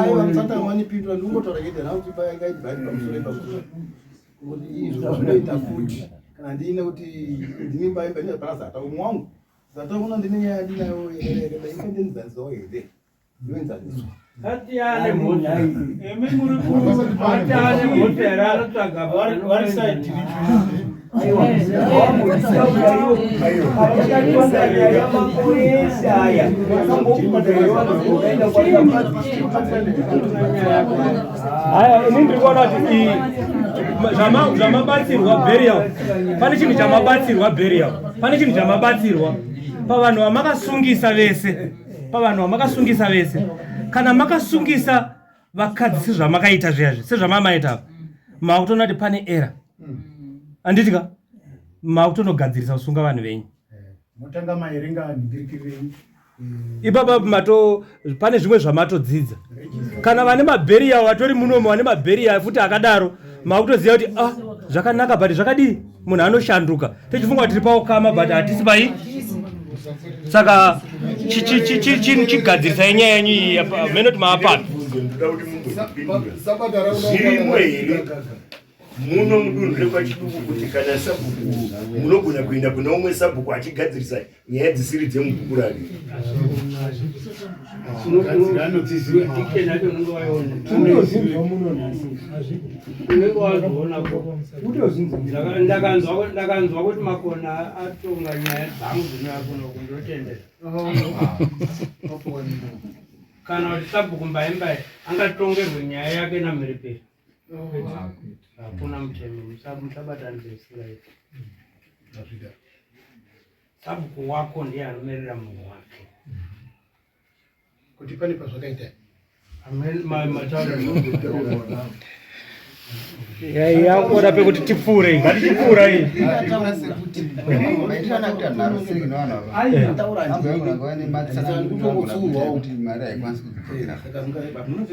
Aiwa musatanga manipindura ndingotaura chete nhau kuti paingaibva iri pamusoro pamusoro. Kuti izvo zvinoita futi kana ndiine kuti ndini paimba ine pana zata umwe wangu. Zata una ndine nyaya yandinayo yakadai yakadai ingatenzanisawo here? Yoenzaniswa. Ati ane mhosva. Imi muri ku ati ane mhosva here anotsvaga vari side ripi? Haya, ini ndiri kuona kuti zvamabatsirwa burial, pane chinhu chamabatsirwa burial, pane chinhu chamabatsirwa pavanhu vamakasungisa vese, pavanhu vamakasungisa vese. Kana makasungisa vakadzi sezvamakaita zviyazvi, sezvamamaita apa, makutoona kuti pane era, handiti ka? Makutonogadzirisa kusunga vanhu venyu. Motanga maerenga nhingirikiri renyu. Ipapa mato pane zvimwe zvamatodzidza. Kana vane mabheriya vatori munomo vane mabheriya futi akadaro, makutoziva kuti ah, zvakanaka, but zvakadii, munhu anoshanduka. Tichifunga kuti tiri paukama, but hatisi pai. Saka chigadzirisai nyaya yenyu iyi mene kuti maapapi. Zvirimo here muno mudunhu rekwaChiduku kuti kana sabhuku munogona kuenda kune umwe sabhuku achigadzirisa nyaya dzisiri dzemubhuku rake? Ndakanzwa kuti Makona atonga nyaya dzangu dzinouya kuno kundotendera, kana kuti sabhuku Mbaimbai angatongerwe nyaya yake naMhiripiri? Hakuna mutemo, musabatanidze zvisingaiti. Sabhuku wako ndiye anomerera munhu wake. Kuti pane pazvakaita. Yakuona pekuti tipfuure, ngatichipfuura iyi.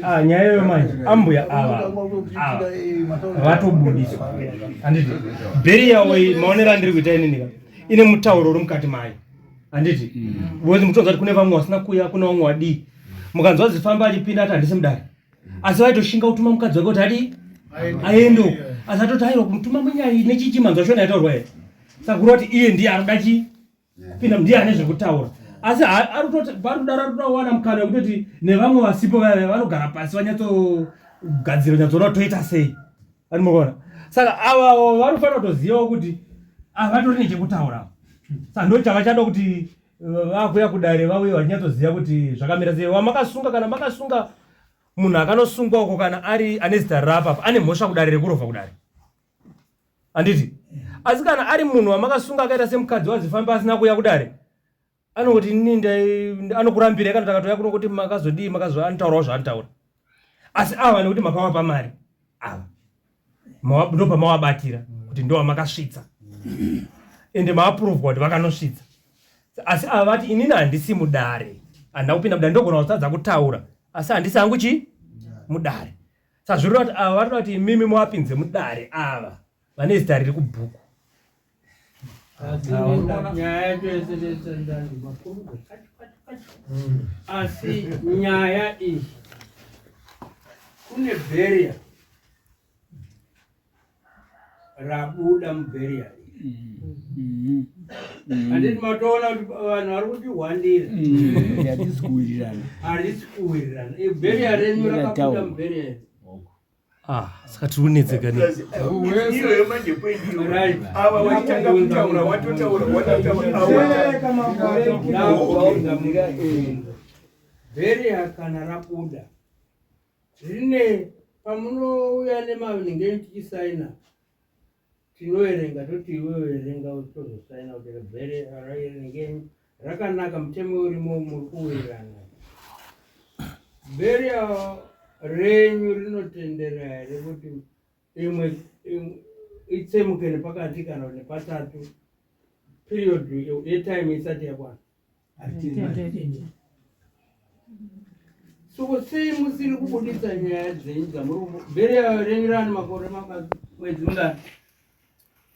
Ah, nyaya iyoyo manje ambuya ava ava vatobudiswa, handiti? Bheriya iyi, maonero andiri kuita inini ka, ine mutauro uri mukati mayo, handiti? Because mutonzwa kuti kune vamwe vasina kuya, kune vamwe wadii. Mukanzwa Zifamba achipinda ati handisi mudare, asi vaitoshinga kutuma mukadzi wake kuti adii, aende uko, asi atoti aiwa, kumutuma munyai nechichi. Manzwa shona yataurwa here? Saka kureva kuti iye ndiye anoda chii kupinda, ndiye ane zvekutaura, asi ari kutoti pari kudaro ari kuda kuwana mukana wekutoti nevamwe vasipo vaya vanogara pasi vanyatsogadzira, nyatsoona kuti toita sei, ari mukuona. Saka ava vanofanira kutozivawo kuti havatori nechekutaura. Saka ndo chavachada kuti vakuya kudare vauye vachinyatsoziva kuti zvakamira sei. Wamakasunga, kana makasunga munhu akanosungwa uko, kana ari ane zita rapa, ane mhosva kudare rekurovha kudare, handiti? Asi kana ari munhu wamakasunga akaita semukadzi waZifamba asina kuuya kudare, anongoti ini anokurambira. Kana takatouya kuno kuti makazodii, makazo anotaurawo zvaanotaura. Asi ava nekuti makavapa mari ava, ndo pamavabatira kuti ndo vamakasvitsa, ende maapuruvhwa kuti vakanosvitsa. Asi ava vati inini handisi mudare, handina kupinda mudare, ndogona kutadza kutaura, asi handisi hangu chi mudare. Saka zvireva kuti ava varikuda kuti imimi muvapinze mudare, ava vane zita riri kubhuku. Nyaya yacho yese, asi nyaya iyi kune burial rabuda muburial, handiti? Matoona kuti vanhu vari kutihwandira. Hatisi kuwirirana. Harisi kuwirirana. Burial renyu rakabuda muburial. Ah, saka tiri kunetseka ne Iyoyo manje point iyoyo. Ava wachitanga kutaura, watotaura, watotaura. Burial kana rabuda rine pamunouya nemanhinge tichisaina, tinoerenga, toti iwewe erenga, tozosaina kuti burial rakanaka, mutemo urimo, muri kuwirirana. Burial renyu rinotendera here kuti imwe itsemuke nepakati kana nepatatu period yetime isati yakwana? Soko sei musiri kubudisa nyaya dzenyu dzamuri? Burial renyu rani makore mwedzi mungani?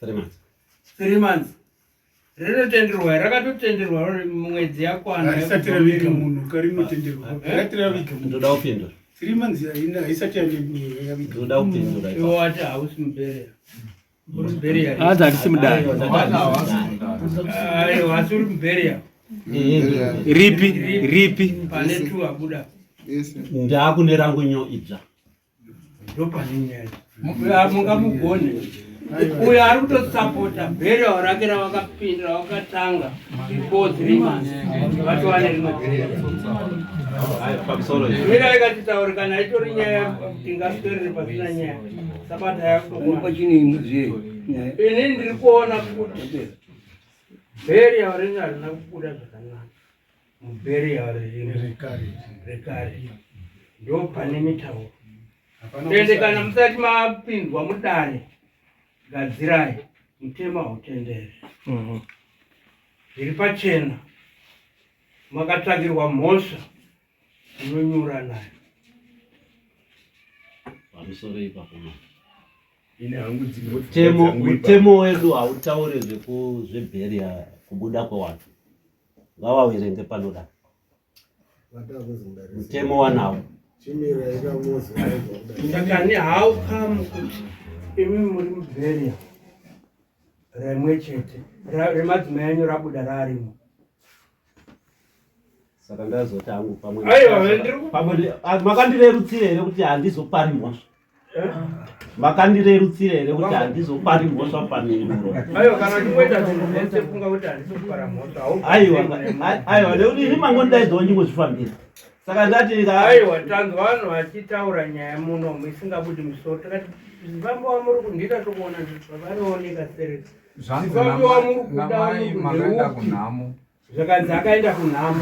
3 months. 3 months rinotenderwa? Rakatotenderwa mwedzi yakwana? Harisati raviga munhu karinotenderwa, risati raviga munhu. Ndoda kupindura. 3 months haina, haisati yaviga. Ndoda kupindura. Iwe wati hausi muburial, uri muburial. Hanzi handisi mudare. Aiwa, asi uri muburial. Ripi ripi? Pane two abuda. Ndaakune rangu nyo idzva. Ndo pane nyaya, mungamugone. Uyo ari kutosapota burial rake ravakapinda ravakatanga before 3 months vatova nerimwe burial. Mira ikatitaure kana itori nyaya tingaswerere pasina nyaya. Sabata yakutokuona. Pachine imwe zve nyaya. Ini ndiri kuona kuti burial renyu harina kubuda zvakanaka. Muburial ririmo rekare ndo pane mitauro. Ende kana musati mapindwa mudare, gadzirai mutemo hautenderi. Zviri pachena, makatsvakirwa mhosva unonyura nayo. Pamusoro ipapo ma. Ine hangu dzimwe Mutemo dzangu ipapo. mutemo wedu hautaure zvebheria kubuda kwevanhu. Ngavawerenge panoda. Mutemo wanawo. Saka ni how come kuti imi muri muburial rimwe chete remadzimai enyu rabuda rarimo? Saka ndazoti hangu pamwe Aiwa, pamwe makandirerutsira here kuti handizopari mhosva? Makandirerutsira here kuti handizopari mhosva pamhinduro? Aiwa, kana uchingoita zvinhu zvese funga kuti handisi kupara mhosva. Aiwa, aiwa, nekuti ini mangondidaidzwawo ndingozvifambira. Saka ndati Aiwa, tanzwa vanhu vachitaura nyaya munomu isingabudi musoro. Takati zifambo wamuri kundiita tokuona vanooneka sere. Zvanzi Zifambo wamuri kuda namai makaenda ndeupi? kunhamo. Zvakanzi akaenda kunhamo.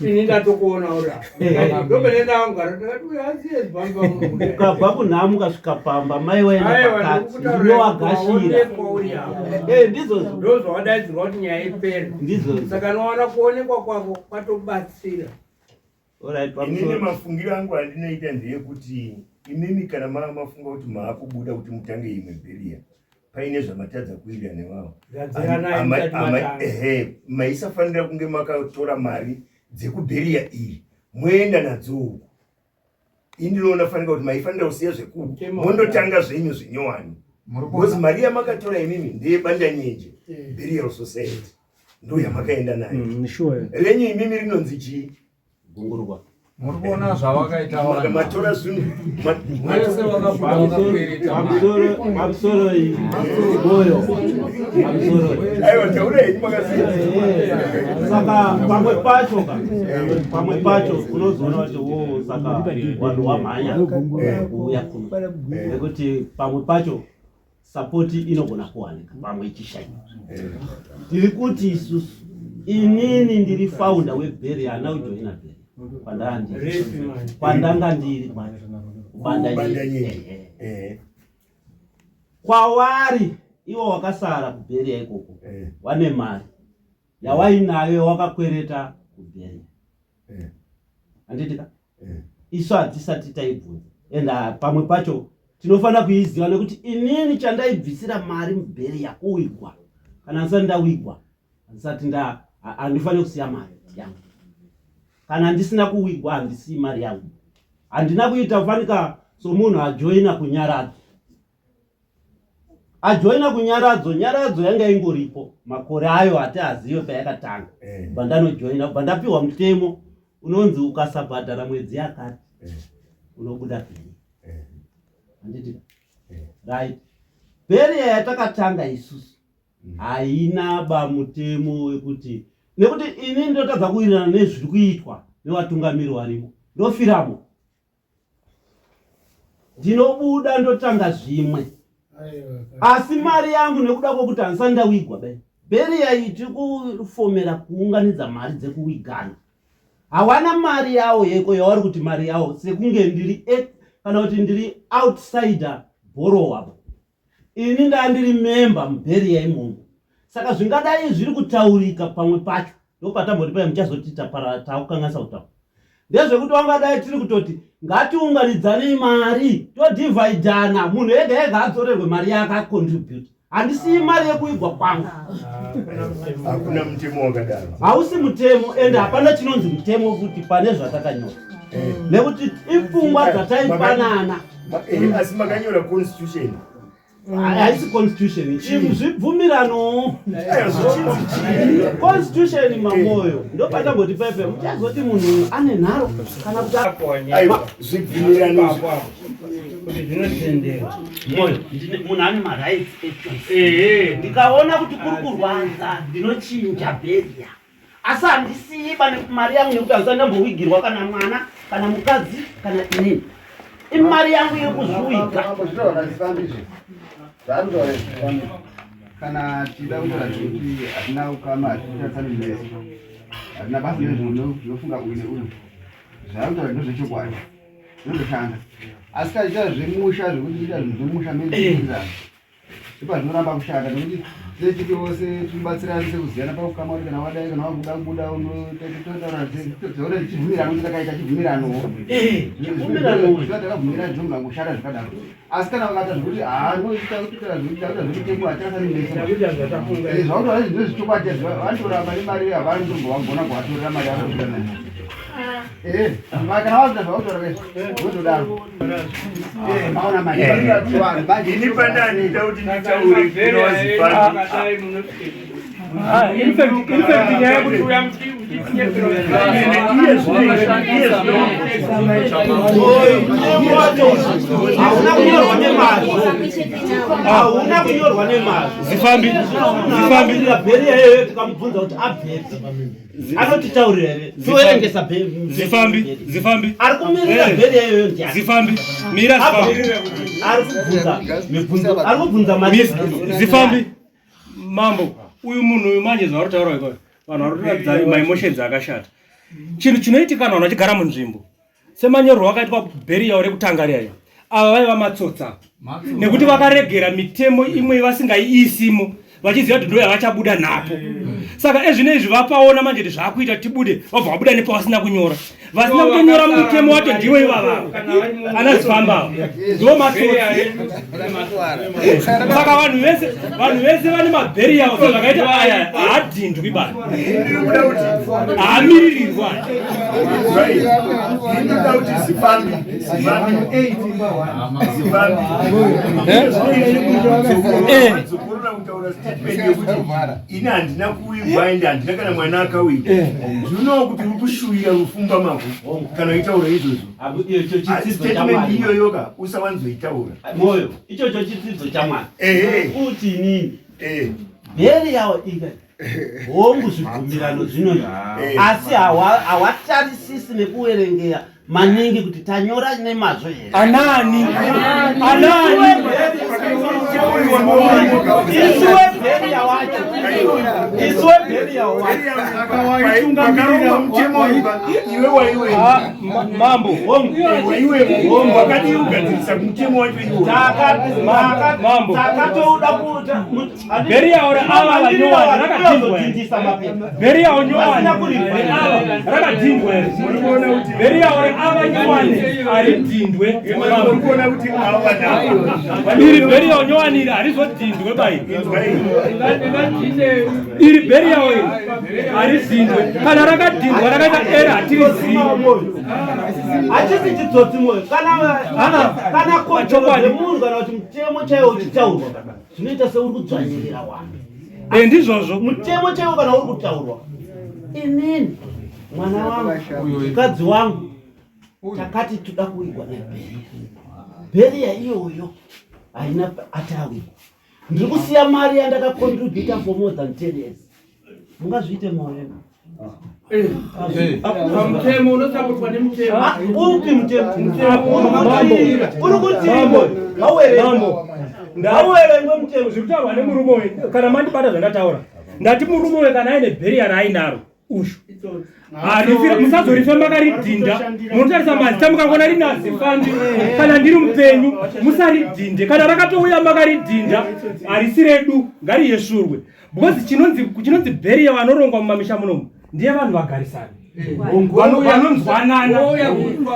Ini ndatokuona uri apa. Ndopene ndangara ndakati uyu asiye zifambo wamuri kuda. Ukabva kunhamo ukasvika pamba, mai waenda Aiwa, pakati, ndikukutaurira ndinowagashira. waonekwa uri apa. Eh, ndizvozvo. Ndozvawadaidzirwa kuti nyaya ipere. Ndizvozvo. Saka nowana kuonekwa kwako kwatobatsira. Alright, Inini pamusoro. mafungiro angu andinoita ndeyekuti imimi kana mafunga kuti maakubuda kuti mutange imwe burial, paine zvamatadza kuita nevavo. Gadziranai musati matanga. Ehe, maisafanira kunge makatora mari dzekuburial iri moenda nadzo uku. Ini ndinoona fanika kuti maifanira kusiya zvekuku mondotanga zvenyu zvinyowani, because mari yamakatora imimi ndeyeBandanyenje Burial Society, ndo yamakaenda nayo. Sure. Renyu imimi rinonzi chii? Gungurwa. Muri kuona zvavakaita vanhu. Matora zvinhu. Wese wakabuda wakakwereta mari. Pamusoro iyi moyo. Pamusoro. Aiwa, taura henyu makasiya. Saka pamwe pacho ka, pamwe pacho unozoona kuti wo saka vanhu wamhanya kuuya kuno nekuti pamwe pacho support inogona kuwanika, pamwe ichishaikwa. Tiri kuti isusu, inini ndiri founder weburial, hana kujoina burial kwandanga ndiri, kwandanga ndiri kwacho kuBandanyenje. Kwavari iwo wakasara kuburial ikoko wane mari yawainayo wakakwereta kuburial, handiti ka? Isu hatisati taibvunza and pamwe pacho tinofanira kuiziva nekuti inini chandaibvisira mari muburial kuwigwa, kana ndisati ndawigwa, handisati nda handifaniri kusiya mari yangu. Kana ndisina kuwigwa handisii mari yangu. Handina kuita fanika somunhu ajoina kunyaradzo, ajoina kunyaradzo. Nyaradzo yanga ingoripo makore ayo ati azive payakatanga. Bva ndanojoina, bva ndapiwa mutemo unonzi ukasabhadhara mwedzi yakati unobuda burial, handiti? Right, burial yatakatanga isusu haina ba mutemo wekuti, nekuti ini ndotadza kuwirirana nezviri kuitwa nevatungamiri varimo, ndofiramo, ndinobuda ndotanga zvimwe, asi mari yangu nekuda kwokuti handisati ndawigwa bai. Burial iyi tiri kufomera kuunganidza mari dzekuwigana. Hawana mari yawo yeko yavari kuti mari yawo, sekunge ndiri kana kuti ndiri outsider borrower. Ini ndaa ndiri member muburial imomo. Saka zvingadai zviri kutaurika pamwe pacho ndopatamboti pai muchazoti tapara takukanganisa kutaura ndezvekuti wangadai tiri kutoti ngatiunganidzanei mari todhivhaidhana, munhu ega ega adzorerwe mari yaakacontribute. Handisii mari yekuigwa kwangu. Hakuna mutemo wakadaro. Hausi mutemo, ende hapana chinonzi mutemo futi pane zvatakanyora, nekuti ipfungwa dzataipanana. Asi makanyora constitution. Haisi constitution. Zvibvumirano. Constitution mamoyo. Ndopatamboti pepe muchazoti munhu ane nharo kana kuti Aiwa, zvibvumirano kuti zvinotendera. Moyo, munhu ane marights echoice. Ndikaona kuti kuri kurwadza ndinochinja bheria. Asi handisiyi pane mari yangu nekuti handisati ndambowigirwa kana mwana kana mukadzi kana inini. Imari yangu yekuzviwiga. Kana tichida kutaura zvekuti hatina ukama, hatitarisani meso, hatina basa nezvinofunga uyu neuyu, zvaari kutaura ndozvechokwadi, zvinotoshanda. Asi kana tichitaura zvemusha, zvekuti tiita zvinhu zvemusha mene, ndopazvinoramba kushanda, nekuti tine tiri vose tinobatsirana sekuziyana paukama, kuti kana wadai, kana wakuda kubuda, unototaura toona chibvumirano kuti takaita chibvumiranowo, takabvumirana, zvinogona kushanda zvakadaro. Asi kana vakaita zvekuti haanoita kutotaura zvekuti takuita zvemutemo, hatirasani meso, zvautoa izvi ndezvechokwadi, vanotoramba nemari, havanotombovagona kuvatorera mari yavo kusvika nayo. Kana vakuita zvautoura zvotodaro, maona mari. Ini pandandida kuti nditaure kunozifambi. In fact, nyaya yekuti Hauna kunyorwa nemazvo, hauna kunyorwa nemazvo. Zifambi, zifambi. Bheria iyoyo tikamubvunza kuti abvepi, anotitaurira here? Toverengesa. Zifambi, zifambi. Ari kumirira bheria iyoyo ndiani? Zifambi, mira zifambi. Ari kubvunza mibvunzo, ari kubvunza mari. Zifambi, mambo, uyu munhu uyu manje zvauri kutaura ikwayo, vanhu vari kuratidza maemotions akashata. Chinhu chinoitika kana vanhu vachigara munzvimbo semanyorerwo akaitwa bheriyawo rekutanga riyayo, ava vaiva matsotsa nekuti vakaregera mitemo imwe vasingaiisimo, vachiziva kuti ndo yavachabuda napo. Saka ezvino izvi vapaona manje kuti zvaakuita tibude, vabva vabuda nepavasina kunyora, vasina kutonyora mutemo wacho. Ndiwo ivavavo ana zifamba ava, ndo matsotsi. Saka vanhu vese vane mabheriyawo sezvakaita aya haadhindwi bani, haamiririrwa. Ndinoda kuti zifambi, zifambi, zifambi dzokorora kutaura statement yekuti ini handina kuwigwa ende handina kana mwana akawigwa. Ndinoona kuti uri kushuwira rufumba mavhu kana uitaura izvozvo. Statement iyoyoka usawanzoitaura. Moyo, ichocho chidzidzo chamwana kuti inini bheri yawo ika hongu zvibvumirano zvinoita, asi hawatarisisi nekuverengera maningi kuti tanyora nemazvo here. Anani, anani? Isu webheriya wacho, isu webheriya wacho. Pakarongwa mutemo iwe waiwe Mambo. Waiwe wakadii kugadzirisa mutemo wacho iwo? Mambo. Takatouda kuita. Bheriyawo reava vanyowani rakadhindwa here? Bheriyawo nyowani reava rakadhindwa here? Bheriyawo reava nyowani haridhindwe. Kuona kuti ava nava Iri bheriyawo nyowani iri harizodhindwe bai. Iri bheriyawo iri haridhindwe. Kana rakadhindwa rakaita era, hatirizivi. Hachisi chitsotsi, moyo. Kana kodzero dzemunhu kana kuti mutemo chaiwo uchitaurwa, zvinoita seuri kudzvanyirira wanhu. Ndizvozvo. Mutemo chaiwo kana uri kutaurwa, inini mwana wangu, mukadzi wangu, takati toda kuwigwa nebheriya. Bheriya iyoyo haina atawigwa. Ndiri kusiya mari yandakacontributa for more than 10 years. Mungazviite, moyo? Pamutemo unosapotwa nemutemo. Upi mutemo uri kuti ngauverengwe mutemo? Zviri kutaurwa nemurume uyu, kana mandibata zvandataura, ndati murume uyu kana aine bheriya raainaro ushu, musazorife makaridhinda. Munotarisa mazita, mukangona rina zifambi, kana ndiri mupenyu musaridhinde. Kana rakatouya makaridhinda, harisi redu, ngariyesvurwe, because chinonzi bheriya vanorongwa mumamisha munomu ndiye vanhu vagarisana vanonzwanana.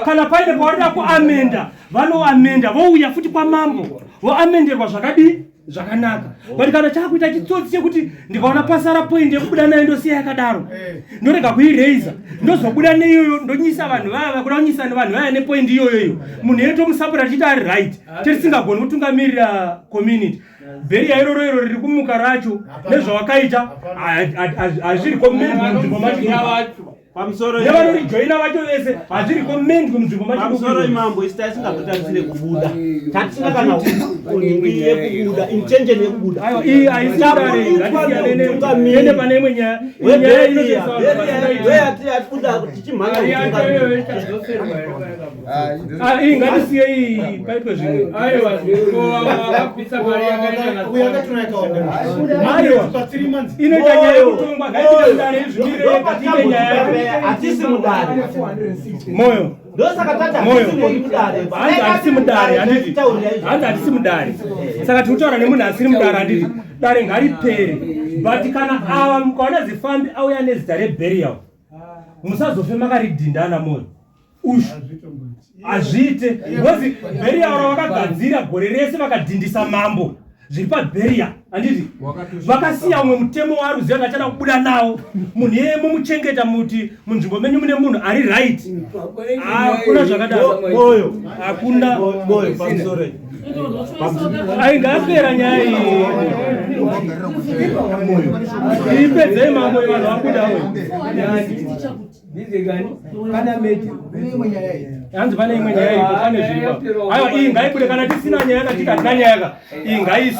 Kana paine pavarida kuamenda, vanoamenda, vouya futi kwamambo voamenderwa zvakadii. Zvakanaka. But kana chakuita chitsotsi chekuti ndikaona pasara point yekubuda nayo ndosiya yakadaro. Ndorega kuiraiser. Ndozobuda neiyoyo ndonyisa vanhu vaya vakuda kunyisa vanhu vaya nepoint iyoyo iyo. Munhu yeye tomusapota tichiti ari right. Tisingagoni kutungamirira community. Bheriya iroro iro riri kumuka racho nezvawakaita hazviri community munzvimbo macho. Pamusoro nevanorijoina vacho vese hazviri komendwe munzvimbo mapamusoro imambo isu taisingazotarisire kubuda tatisina kana nhingi yekubuda intention yekubuda aiwa iyi haisi dare pane imwe nyaya nyaya inotoyatibuda tichimhanya Ah, iyi ngatisiye iyi paitwe zvimwe. Aiwa, vakabvisa mari yakaita Uyu akatora yakawanda. Aiwa. Pa 3 months. Inoita nyaya yekutongwa ngaipinde mudare izvimire yega tiite nyaya yacho. Hatisi mudare. Moyo. Ndosaka tati Moyo. hatisi ngoni mudare. Hanzi hatisi mudare handiti. Hanzi hatisi mudare. Saka tiri kutaura nemunhu asiri mudare handiti. Dare ngaripere. But kana ava mukaona zifambi auya nezita reburial. Musazofe makaridhindana moyo. Ushu. Hazviite. Because burial ravakagadzira gore rese vakadhindisa mambo. Zviri paburial handiti. Vakasiya umwe mutemo waari kuziva kuti achada kubuda nawo. Munhu iyeye mumuchengeta muti munzvimbo menyu mune munhu ari right. Hakuna zvakadaro. Moyo. Hakuna. Moyo pamusoro. Ai ngapera nyaya iyi. Ipedzei mambo vanhu vabuda hanzi pane imwe nyaya iko pane zviripo. Aiwa iyi ngaibude kana tisina nyaya katika hatina nyaya ka. Iyi ngaisi.